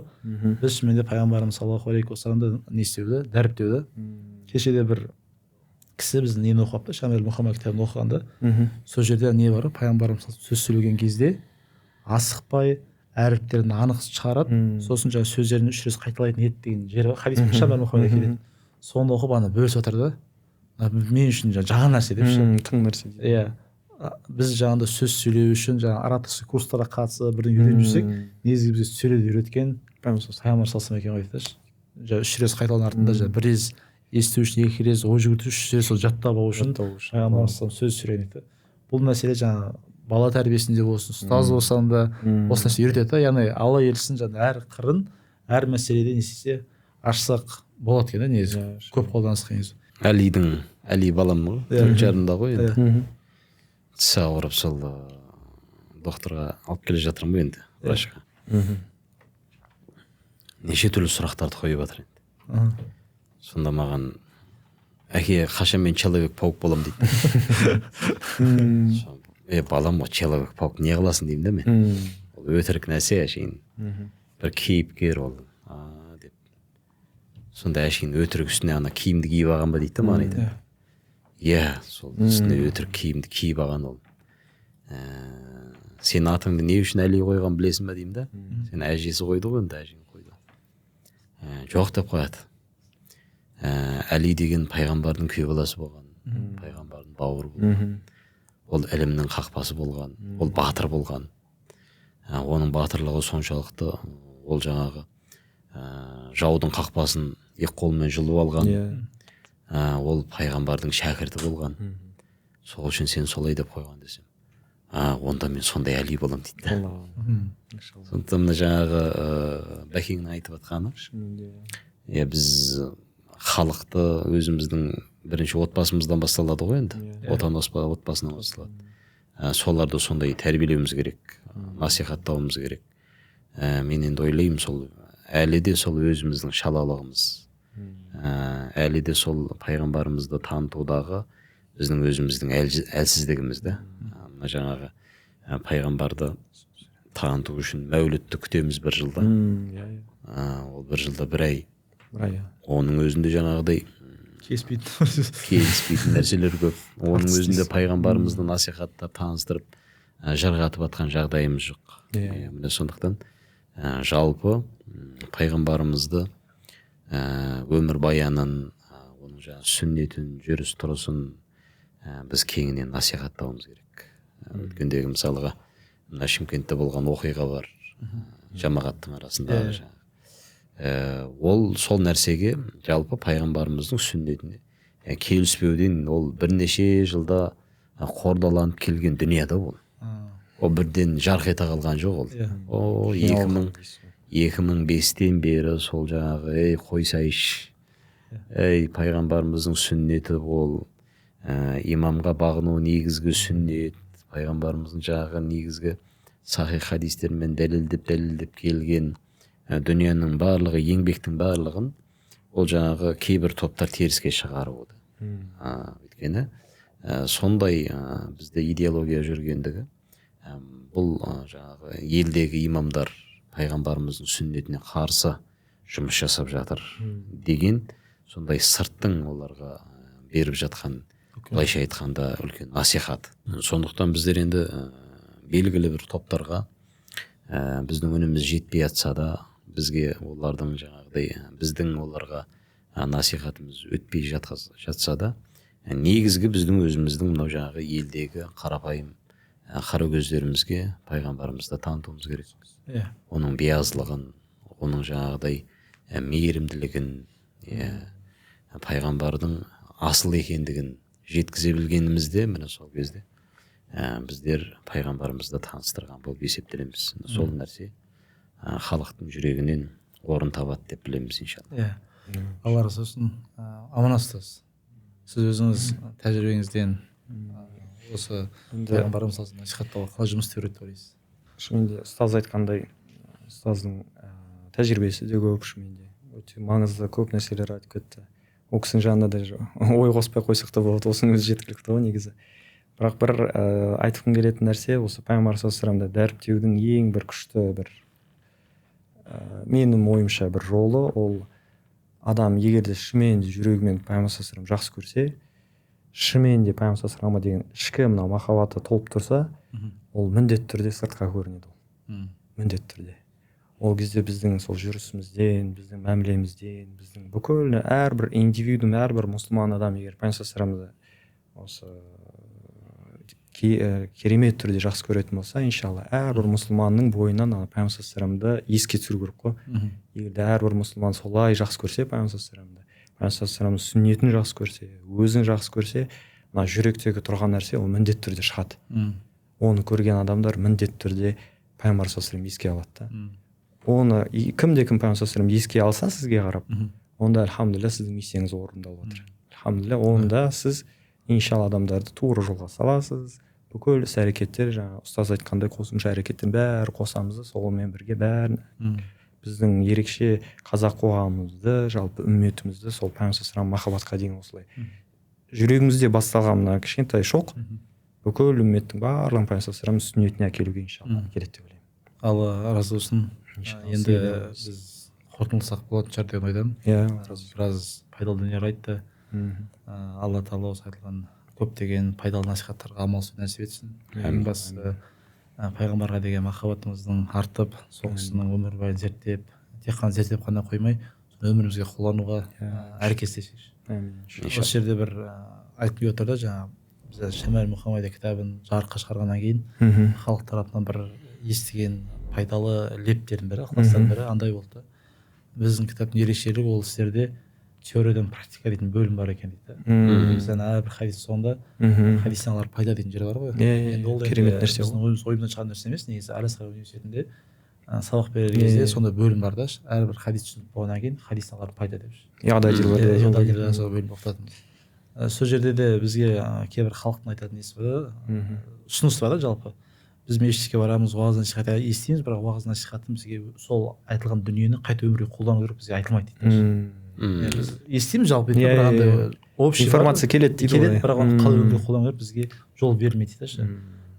біз шынымен де пайғамбарымыз саллаллаху алейхи уассаламды не істеуді, дәріптеуді. Кеше де бір кісі біздің нені оқып алыпты, Шамил Мұхаммад кітабын оқығанда, сол жерде не бар, пайғамбарымыз сөз сөйлеген кезде асықпай әріптерін анық шығарады, сосын жаңағы сөздерін үш рет қайталайтын еді деген жері бар, хадис Шамил Мұхаммадта келеді. Соны оқып ана бөлісіп жатыр да, мен үшін жаңа нәрсе деп ше, тың нәрсе. Иә, біз жаңағыдай сөз сөйлеу үшін жаңағы ораторский курстарға қатысып бірдеңе үйреніп жүрсек, негізгі бізге сөйлеуді үйреткен пайғамбар саллаллаху алейхи вассалам екен ғой дейді да. Жаңағы үш рет қайталаудың артында жаңағы бір рет есту үшін, екі рет ой жүгірту, үш рет сол жаттап алу үшін пайғамбар саллаллаху сөз сөйлеген дейді. Бұл мәселе жаңағы бала тәрбиесінде болсын, ұстаз болсаң да осы нәрсе үйретеді да. Яғни Алла елшісінің жаңағы әр қырын, әр мәселеде не істесе ашсақ болады екен да негізі, көп қолданысқа негізі. Әлидің, Әли балам ғой, 4,5-да ғой енді. Тісі ауырып сол докторға алып келе жатырмын ғой енді, врачқа. Неше түрлі сұрақтарды қойып жатыр енді. Сонда маған әке қашан мен человек паук боламын дейді. Балам ғой, человек паук не қыласың деймін да мен. Ол өтірік нәрсе әшейін. Бір кейіпкер ол деп. Сонда әшейін өтірік үстіне ана киімді киіп алған ба дейді да маған айтады. Иә, сол үстіне өтірік киімді киіп алған ол. Сен атыңды не үшін Әли қойған білесің ба деймін да. Сен әжесі қойды ғой енді, әжең қойды. Жоқ деп қояды. Әли деген пайғамбардың күйеу баласы болған, пайғамбардың бауыры болған. Ол ілімнің қақпасы болған, ол батыр болған. Оның батырлығы соншалықты, ол жаңағы жаудың қақпасын екі қолымен жұлып алған. Ол пайғамбардың шәкірті болған. Сол үшін сен солай деп қойған десем, онда мен сондай Әли боламын дейді да. Сондықтан мына жаңағы Бәкеңнің айтып жатқаны, иә, біз халықты өзіміздің бірінші отбасымыздан басталады ғой енді. Отан отбасынан басталады. Соларды сондай тәрбиелеуіміз керек, насихаттауымыз керек. Мен енді ойлаймын, сол әлі де сол өзіміздің шалалығымыз, әлі де сол пайғамбарымызды танытудағы біздің өзіміздің әлсіздігіміз да. Мына жаңағы пайғамбарды таныту үшін мәулітті күтеміз бір жылда. Ол бір жылда бір ай. Оның өзінде жаңағыдай келіспейтін нәрселер көп. Оның өзінде пайғамбарымызды насихаттап, таныстырып, жарғатып атқан жағдайымыз жоқ. Міне сондықтан жалпы пайғамбарымызды өмір баянын, оның жаңағы сүннетін, жүріс тұрысын біз кеңінен насихаттауымыз керек. Өткендегі мысалға мына Шымкентте болған оқиға бар, жамағаттың арасында жаңағы. Ол сол нәрсеге жалпы пайғамбарымыздың сүннетіне келіспеуден ол бірнеше жылда қордаланып келген дүние да ол. Ол бірден жарқ ете қалған жоқ ол. О, 2005-тен бері сол жаңағы, ей қойсайшы, ей пайғамбарымыздың сүннеті ол, имамға бағыну негізгі сүннет, пайғамбарымыздың жаңағы негізгі сахих хадистермен дәлелдеп келген дүниенің барлығы, еңбектің барлығын ол жаңағы кейбір топтар теріске шығарып отыр. Өйткені сондай бізде идеология жүргендігі, бұл жаңағы елдегі имамдар пайғамбарымыздың сүннетіне қарсы жұмыс жасап жатыр деген сондай сырттың оларға беріп жатқан, былайша айтқанда, үлкен насихат. Сондықтан біздер енді Белгілі бір топтарға біздің үніміз жетпей жатса да, бізге олардың жаңағыдай біздің оларға насихатымыз өтпей жатса да, негізгі біздің өзіміздің мынау жаңағы елдегі қарапайым қара көздерімізге пайғамбарымызды танытуымыз керек. Иә. Оның биязылығын, оның жаңағыдай мейірімділігін, пайғамбардың асыл екендігін жеткізе білгенімізде, міне сол кезде біздер пайғамбарымызды таныстырған болып есептелеміз. Сол нәрсе халықтың жүрегінен орын табады деп білеміз, иншалла. Иә. Алла разы болсын. Аман ұстаз, сіз өзіңіз тәжірибеңізден осы пайғамбарымыз насихаттауға қалай жұмыс істеу керек деп ойлайсыз? Шынымен де ұстаз айтқандай, ұстаздың тәжірибесі де көп, шынымен де өте маңызды көп нәрселер айтып кетті. Ол кісінің жанына даже ой қоспай қойсақ та болады, осының өзі жеткілікті ғой негізі. Бірақ бір айтқым келетін нәрсе, осы пайғамбар саллаллаху алейхи дәріптеудің ең бір күшті бір менің ойымша бір жолы, ол адам егер де шынымен де жүрегімен пайғамбар саллаллаху алейхи жақсы көрсе, шынымен де пайғамбар саллаллаху алейхи деген ішкі мынау махаббаты толып тұрса, ол міндетті түрде сыртқа көрінеді ол. Міндетті түрде. Ол кезде біздің сол жүрісімізден, біздің мәмілемізден, біздің бүкіл әрбір индивидуум, әрбір мұсылман адам егер пайғамбар саллаллаху осы керемет түрде жақсы көретін болса, иншалла әрбір мұсылманның бойынан ана пайғамбар саллаллаху еске түсіру керек қой. Егер де әрбір мұсылман солай жақсы көрсе пайғамбар саллаллаху, пайғамбар саллаллаху сүннетін жақсы көрсе, өзін жақсы көрсе, мына жүректегі тұрған нәрсе ол міндетті түрде шығады. Оны көрген адамдар міндетті түрде пайғамбар саллаллаху еске алады да. Оны кімде кім пайғамбар саллаллаху еске алса сізге қарап, онда альхамдулилля сіздің миссияңыз орындалып жатыр. Альхамдулилля, онда сіз иншалла адамдарды тура жолға саласыз. Бүкіл іс әрекеттер, жаңа ұстаз айтқандай қосымша әрекеттің бәрі қосамыз да, сонымен бірге бәрін біздің ерекше қазақ қоғамымызды, жалпы үмметімізді сол пайғамбар саллаллаху махаббатқа дейін осылай жүрегімізде басталған мына кішкентай шоқ бүкіл үмметтің барлығын пайғамбар саллаллаху сүннетіне әкелуге иншалла келеді деп ойлаймын. Алла разы болсын. Енді біз қорытындыласақ болатын шығар деген ойдамын. Иә, біраз пайдалы дүниелер айтты. Алла тағала осы айтылған көптеген пайдалы насихаттарға амал ету нәсіп етсін. Ең бастысы пайғамбарға деген махаббатымыздың артып, сол кісінің өмірбаянын зерттеп, тек қана зерттеп қана қоймай, соны өмірімізге қолдануға әрекет етсек. Осы жерде бір айтқым келіп отыр да, жаңа біз Шамаль Мұхаммадия кітабын жарыққа шығарғаннан кейін халық тарапынан бір естіген пайдалы лептердің бірі, ықыластардың бірі андай болды. Біздің кітаптың ерекшелігі ол сіздерде теориядан практика дейтін бөлім бар екен дейді. Біз ана әрбір хадис соңында хадистен алар пайда дейтін жер бар ғой. Енді ол керемет нәрсе. Біздің ойымыз ойымыздан шығған нәрсе емес, негізі Әл-Азхар университетінде сабақ берер кезде сондай бөлім бар да, әрбір хадис түсініп болғаннан кейін хадистен алар пайда деп. Яғни бөлім оқытатын. Сол жерде де бізге кейбір халықтың айтатын несі бар, ұсынысы бар да жалпы. Біз мешітке барамыз, уағыз насихат естиміз, бірақ уағыз насихатын бізге сол айтылған дүниені қайта өмірге қолдану керек бізге айтылмайды дейді. Біз естиміз жалпы, бірақ андай общий информация келеді дейді ғой, бірақ оны қалай өмірге қолдану керек бізге жол бермейді дейді.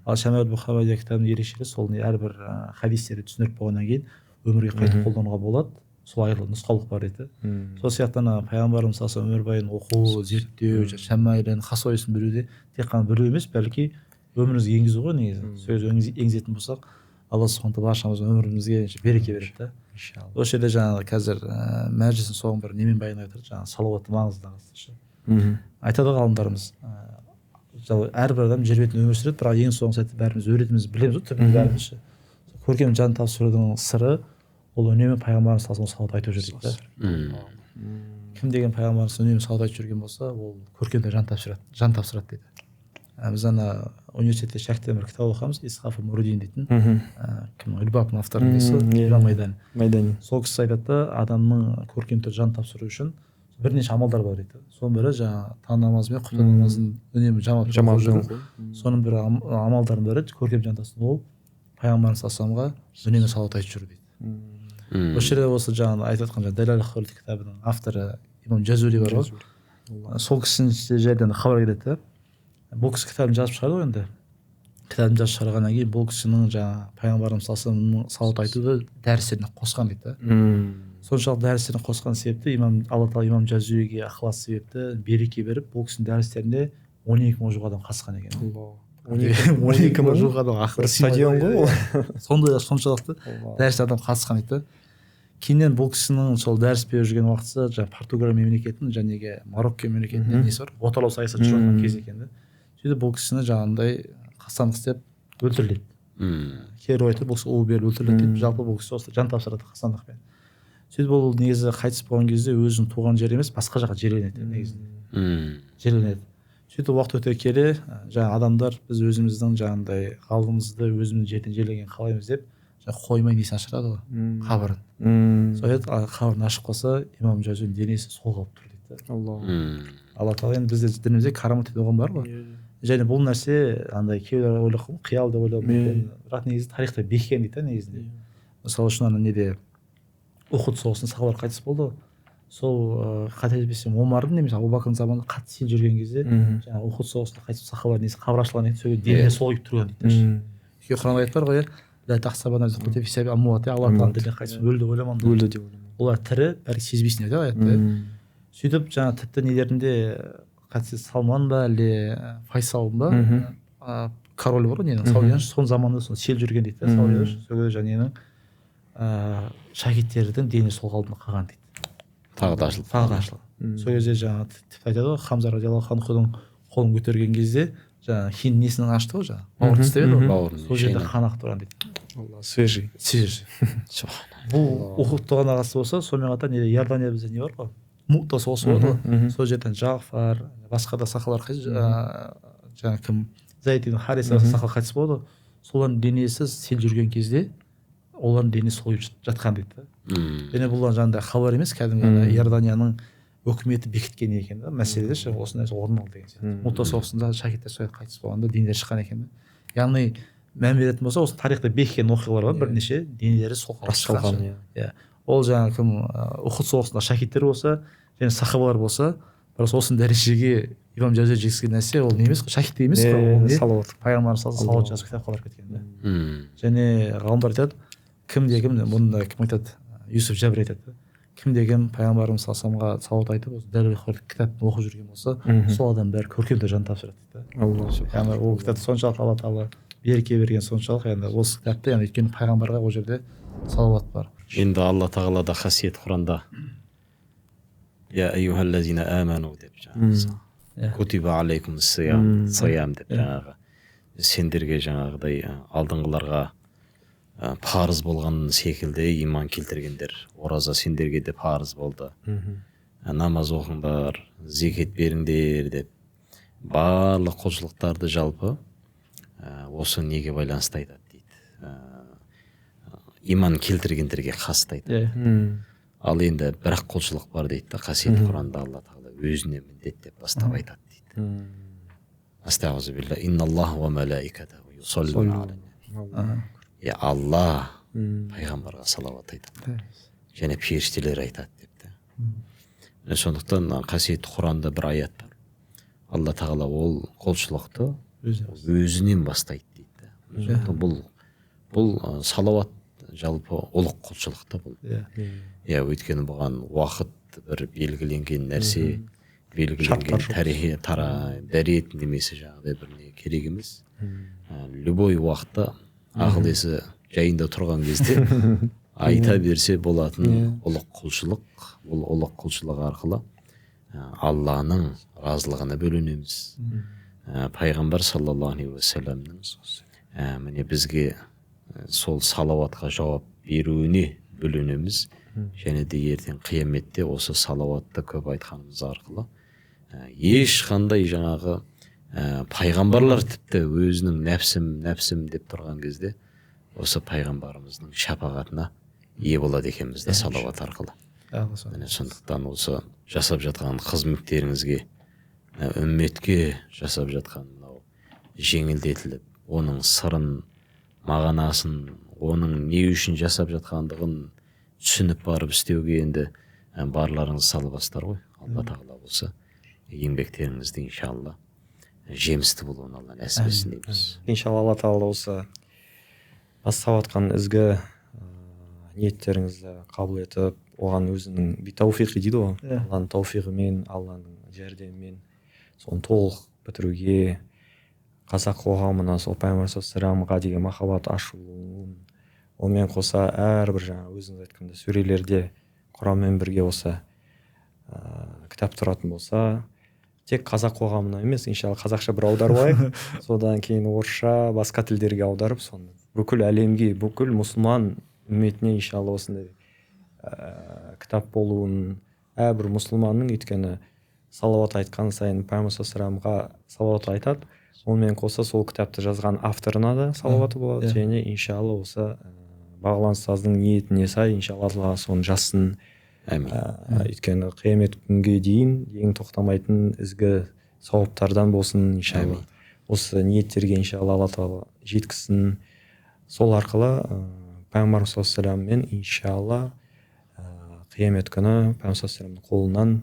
Ал Шамаль Мұхаммадия кітабының ерекшелігі сол, әрбір хадистерді түсіндіріп болғаннан кейін өмірге қайтып қолдануға болады, сол айырылы нұсқаулық бар дейді. Сол сияқты ана пайғамбарымыз саллаллаху өмірбаянын оқу, зерттеу, шамайлін, хасойсын білу де тек қана білу емес, бәлки өмірімізге енгізу ғой негізі. Сөз енгізетін болсақ, Алла субхана тағала баршамыздың өмірімізге береке береді да. Иншалла. Осы жерде жаңағы қазір мәжілістің соңын бір немен баяндап жатыр, жаңағы салауатты маңыздылығы ше. Айтады ғой ғалымдарымыз, әрбір адам жер бетінде өмір сүреді, бірақ ең соңғы сәтте бәріміз өлетінімізді білеміз ғой, түбінде бәріміз ше. Көркем жан тапсырудың сыры ол үнемі пайғамбарымыз саллаллаху алейхи салауат айтып жүр дейді. Кім деген пайғамбарымыз үнемі салауат айтып жүрген болса, ол көркем жан тапсырады, жан тапсырады дейді. Біз ана университетте шәкірттен бір кітап оқығанбыз, Исхаф Мурудин дейтін, кім Үлбаптың авторы несі, Имам Майдани. Сол кісі айтады да, адамның көркем түрде жан тапсыру үшін бірнеше амалдар бар дейді. Соның бірі жаңағы таң намазы мен құптан намазын үнемі жамап жүру. Соның бірі амалдардың бірі көркем жан тапсыру, ол пайғамбарымыз саллаллаху алейхи үнемі салауат айтып жүру дейді. Осы жерде осы жаңағы айтып жатқан Дәләл Хулд кітабының авторы Имам Жазури бар ғой. Сол кісінің жерден хабар келеді да. Бұл кісі кітабын жазып шығарды ғой енді. Кітабын жазып шығарғаннан кейін бұл кісінің жаңағы пайғамбарымыз саллаллаху алейхи салауат айтуды дәрістеріне қосқан дейді да. Соншалық дәрістеріне қосқан себепті имам Алла тағала имам Жазуриге ықылас себепті береке беріп, бұл кісінің дәрістеріне 12 мың жуық адам қатысқан екен. 12 мың жуық адам ақылы стадион ғой ол. Сондай соншалықты дәріс адам қатысқан дейді да. Кейіннен бұл кісінің сол дәріс беріп жүрген уақытысы жаңағы Португалия мемлекетінің жәнегі Марокко мемлекетінің несі бар, отарлау саясаты жүріп жатқан кез екен да. Сөйтіп бұл кісіні жаңағындай қастандық істеп өлтіріледі. Кейбір айтады, бұл кісі у беріп өлтіріледі дейді. Жалпы бұл кісі осы жан тапсырады қастандықпен. Сөйтіп ол негізі қайтыс болған кезде өзінің туған жері емес, басқа жаққа жерленеді негізінде. Жерленеді. Сөйтіп уақыт өте келе жаңа адамдар біз өзіміздің жаңағындай ғалымымызды өзіміздің жерден жерлеген қалаймыз деп жаңа қоймай несін ашырады ғой, қабірін. Сол еді, қабірін ашып қалса, имам Жазуидің денесі сол қалып тұр дейді. Алла. Алла тағала енді бізде дінімізде карамат деген ұғым бар ғой. Және бұл нәрсе андай кейбіреулер ойлап қалған, қиял деп ойлауы мүмкін. Бірақ негізі тарихта бекіген дейді да негізінде. Мысалы үшін ана неде Ухуд соғысында сахабалар қайтыс болды ғой. Сол қателеспесем Омардың немесе Абу Бәкірдің заманында қатты сел жүрген кезде жаңағы Ухуд соғысында қайтыс сахабалар несі қабір ашылған еді, сол кезде денелері сол күйіп тұрған дейді. Өйткені Құранда аят бар ғой, лә тахсабанна амуат, Алла тағаланың дініне қайтыс өлді деп ойламаңдар. Өлді деп ойламаңдар. Олар тірі, бәрі сезбейсіңдер деп аятта. Сөйтіп жаңа тіпті нелерінде қатысы Салман ба әлде Файсал ба король бар ғой ненің Саудияның, сол заманда сол сел жүрген дейді да, Саудияда сол кезде жаңа ненің шахидтердің денесі сол қалпында қалған дейді. Тағы да ашылды. Тағы да ашылды. Сол кезде жаңа тіпті айтады ғой, Хамза радиаллаху анхудың қолын көтерген кезде жаңа хин несін ашты ғой, жаңа бауыр тістеп еді ғой, сол жерде қан ағып тұрған дейді. Алла, свежий. Свежий. Бұл Ухудта ғана қатысы болса, сонымен қатар неде Иордания бізде не бар ғой, Мута соғысы болады ғой, сол жерден Жағфар, басқа да сахалар жаңа кім Зайд ибн Хариса сахал қайтыс болады ғой, солардың денесі сел жүрген кезде олардың денесі сол жатқан дейді да. Және бұл жаңағыдай хабар емес, кәдімгі Иорданияның өкіметі бекіткен екен да, мәселе ше, осындай орын алды деген сияқты. Мута соғысында шахидтер солай қайтыс болғанда денелері шыққан екен да. Яғни мән беретін болса, осы тарихта бекіген оқиғалар бар, бірнеше денелері сол қалпында шыққан. Иә. Ол жаңағы кім Ухуд соғысында шахидтер болса, және сахабалар болса, бірақ осы дәрежеге имам Жазуи жеткізген нәрсе ол не емес қой, шахид емес қой, ол не? Салауат. Пайғамбар салауат жазып кітап қалдырып кеткен да. Және ғалымдар айтады, кімде кім, бұны кім айтады, Юсуф Жәбір айтады, кімде кім пайғамбарымыз саллаллаху салауат айтып, осы Дәлел кітабын оқып жүрген болса, сол адам бәрі көркем түрде жан тапсырады дейді. Алла. Яғни ол кітапты соншалық Алла тағала береке берген соншалық, яғни осы кітапты, яғни өйткені пайғамбарға ол жерде салауат бар. Енді Алла тағала да қасиет Құранда я әйюхаллазина аману деп жаңағы кутиба алейкум сиям, сиям деп жаңағы сендерге жаңағыдай алдыңғыларға парыз болған секілді иман келтіргендер, ораза сендерге де парыз болды, намаз оқыңдар, зекет беріңдер деп барлық құлшылықтарды жалпы осы неге байланысты айтады дейді, иман келтіргендерге қасты айтады. Ал енді бірақ құлшылық бар дейді да, қасиетті Құранда Алла тағала өзіне міндеттеп бастап айтады дейді. Астағфирулла билла, инналлаха ва малаикатаху юсаллуна аля наби. Я Алла пайғамбарға салауат айтады және періштелер айтады депті. Сондықтан қасиетті Құранда бір аят бар. Алла тағала ол құлшылықты өзінен бастайды дейді. Сондықтан бұл салауат жалпы ұлық құлшылық та бұл. Иә, өйткені бұған уақыт бір белгіленген нәрсе, белгіленген тарихи дәрет немесе жаңағыдай бір не керек емес. Любой уақытта ақыл есі жайында тұрған кезде айта берсе болатын ұлық құлшылық. Бұл ұлық құлшылық арқылы Алланың разылығына бөленеміз. Пайғамбар саллаллаху алейхи уассаламның міне бізге сол салауатқа жауап беруіне бөленеміз. Және де ертең қияметте осы салауатты көп айтқанымыз арқылы ешқандай жаңағы пайғамбарлар тіпті өзінің нәпсім нәпсім деп тұрған кезде осы пайғамбарымыздың шапағатына ие болады екенбіз да салауат арқылы. Міне сондықтан осы жасап жатқан қызметтеріңізге, үмметке жасап жатқан мынау жеңілдетіліп, оның сырын, мағынасын, оның не үшін жасап жатқандығын түсініп барып істеуге енді барларыңыз салыбастар ғой. Алла тағала болса еңбектеріңізді иншалла жемісті болуын Алла нәсіп етсін дейміз. Иншалла Алла тағала осы бастап жатқан ізгі ниеттеріңізді қабыл етіп, оған өзінің битауфиқи дейді ғой, Алланың тауфиғымен, Алланың жәрдемімен соны толық бітіруге қазақ қоғамына сол пайғамбар саллаллаху деген махаббат ашылуын, онымен қоса әрбір жаңа өзіңіз айтқандай сүрелерде Құранмен бірге осы кітап тұратын болса, тек қазақ қоғамына емес, иншалла қазақша бір аударып алайық, содан кейін орысша, басқа тілдерге аударып, соны бүкіл әлемге, бүкіл мұсылман үмметіне иншалла осындай кітап болуын, әрбір мұсылманның, өйткені салауат айтқан сайын пайғамбар саллаллаху салауат айтады, онымен қоса сол кітапты жазған авторына да салауаты болады, және иншалла осы Бағлан ұстаздың ниетіне сай иншалла Алла соны жазсын. Әмин. Өйткені қиямет күнге дейін ең тоқтамайтын ізгі сауаптардан болсын иншалла. Осы ниеттерге иншалла Алла тағала жеткізсін. Сол арқылы пайғамбар саллаллаху алейхи иншалла қиямет күні пайғамбар саллаллаху алейхи қолынан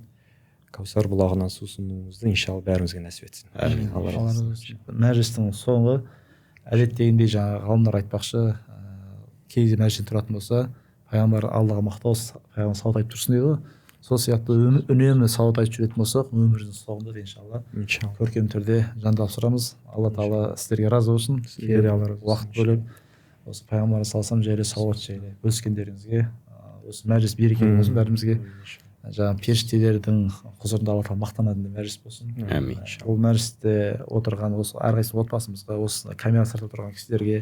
Кәусар бұлағынан сусынуымызды иншалла бәрімізге нәсіп етсін. Әмин. Алла разы болсын. Мәжілістің соңғы әдеттегіндей жаңағы ғалымдар айтпақшы, кей мәжілістен тұратын болса, пайғамбар Аллаға мақтау, пайғамбар салауат айтып тұрсын дейді ғой. Сол сияқты үнемі салауат айтып жүретін болсақ, өміріміздің соңында да иншалла көркем түрде жан тапсырамыз. Алла тағала сіздерге разы болсын. Сіздерге де Алла разы болсын. Уақыт бөліп осы пайғамбар саллаллаху алейхи жайлы салауат жайлы бөліскендеріңізге, осы мәжіліс берекелі болсын бәрімізге. Жаңағы періштелердің құзырында Алла тағала мақтанатын мәжіліс болсын. Әмин. Бұл мәжілісте отырған осы әрқайсы отбасымызға, осы камера сыртында отырған кісілерге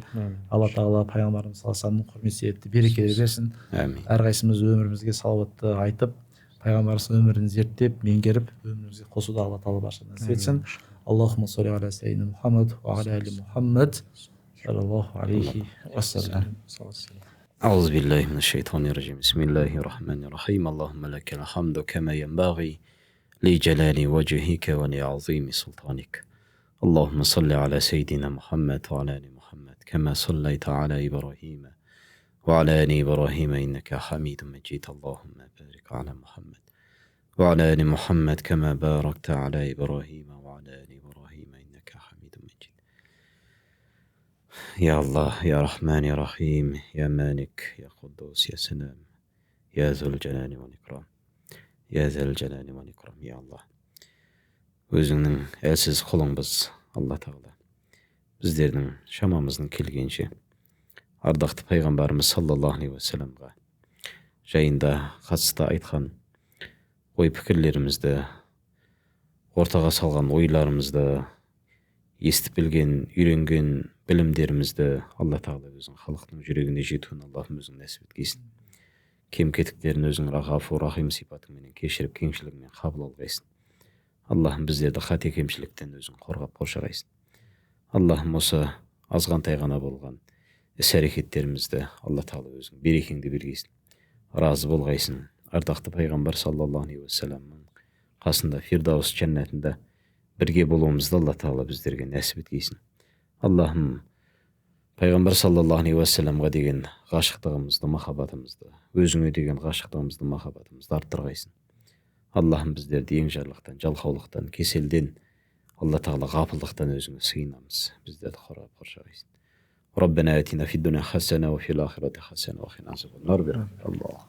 Алла тағала пайғамбарымыз саллаллаху алейхи вассаламның құрмет себепті берекелер берсін. Әмин. Әрқайсымыз өмірімізге салауатты айтып, пайғамбарымыздың өмірін зерттеп, меңгеріп, өмірімізге қосуды Алла тағала баршамызға нәсіп етсін. Аллахумма салли аля саййидина Мухаммад уа аля али Мухаммад саллаллаху алейхи уассалам. أعوذ بالله من الشيطان الرجيم. بسم الله الرحمن الرحيم. اللهم لك الحمد كما ينبغي لجلال وجهك ولعظيم سلطانك. اللهم صل على سيدنا محمد وعلى آل محمد كما صليت على إبراهيم وعلى آل إبراهيم إنك حميد مجيد. اللهم بارك على محمد وعلى آل محمد كما باركت على إبراهيم وعلى آل إبراهيم إنك حميد مجيد. يا الله يا رحمن يا رحيم يا مالك يا قدوس يا سلام يا ذو الجلال والإكرام يا ذا الجلال والإكرام. يا الله, өзіңнің әлсіз құлыңбыз, Алла тағала. Біздердің шамамыздың келгенше ардақты пайғамбарымыз саллаллаху алейхи уассаламға жайында қатысты айтқан ой пікірлерімізді, ортаға салған ойларымызды, естіп білген, үйренген білімдерімізді Алла тағала өзің халықтың жүрегіне жетуін Аллахым өзің нәсіп еткейсін. Кем кетіктерін өзің Ғафур Рахим сипатыңменен кешіріп, кеңшілігіңмен қабыл алғайсың. Аллахым біздерді қате кемшіліктен өзің қорғап қоршағайсың. Аллахым осы азғантай ғана болған іс әрекеттерімізді Алла тағала өзің берекеңді бергейсін, разы болғайсың. Ардақты пайғамбар саллаллаху алейхи уассаламның қасында Фирдаус жәннатында бірге болуымызды Алла тағала біздерге нәсіп еткейсін. Аллахым пайғамбар саллаллаху алейхи уассаламға деген ғашықтығымызды, махаббатымызды, өзіңе деген ғашықтығымызды, махаббатымызды арттырғайсың. Аллахым біздерді еңжарлықтан, жалқаулықтан, кеселден, Алла тағала ғапылдықтан өзіңе сыйынамыз. Біздерді қорғап қоршағайсың. Раббана атина фид дуня хасана уа фил ахирати хасана уа қина азабан нар. Аллах.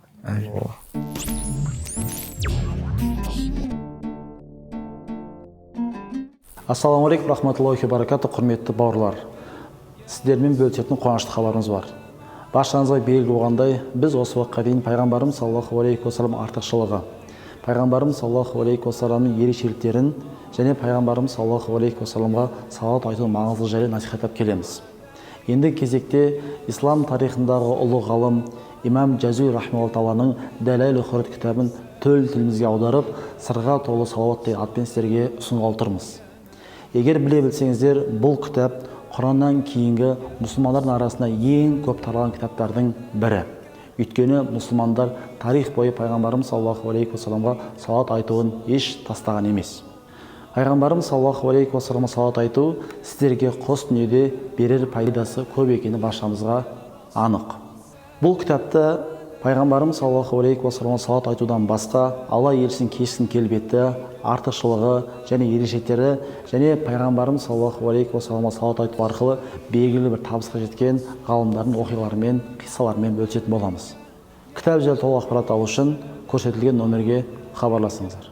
Ассаламу алейкум рахматуллахи баракату, құрметті бауырлар. Сіздермен бөлісетін қуанышты хабарымыз бар. Баршаңызға белгілі болғандай, біз осы уақытқа дейін пайғамбарымыз саллаллаху алейхи уассалам артықшылығы, пайғамбарымыз саллаллаху алейхи уассаламның ерекшеліктерін және пайғамбарымыз саллаллаху алейхи уассаламға салауат айту маңыздылығы жайлы насихаттап келеміз. Енді кезекте ислам тарихындағы ұлы ғалым имам Жазуи рахмаллаху тағаланың Дәләйлі Хурат кітабын төл тілімізге аударып, сырға толы салауат деген атпен сіздерге ұсынғалы тұрмыз. Егер біле білсеңіздер, бұл кітап Құраннан кейінгі мұсылмандардың арасында ең көп таралған кітаптардың бірі. Өйткені мұсылмандар тарих бойы пайғамбарымыз саллаллаху алейхи уассаламға салауат айтуын еш тастаған емес. Пайғамбарымыз саллаллаху алейхи уассаламға салауат айту сіздерге қос дүниеде берер пайдасы көп екені баршамызға анық. Бұл кітапты пайғамбарымыз саллаллаху алейхи уассаламға салауат айтудан басқа Алла елшісінің кешкін келбеті, артықшылығы және ерекшеліктері және пайғамбарымыз саллаллаху алейхи уассаламға салауат айту арқылы белгілі бір табысқа жеткен ғалымдардың оқиғаларымен, қиссаларымен бөлісетін боламыз. Кітап жайлы толық ақпарат алу үшін көрсетілген номерге хабарласыңыздар.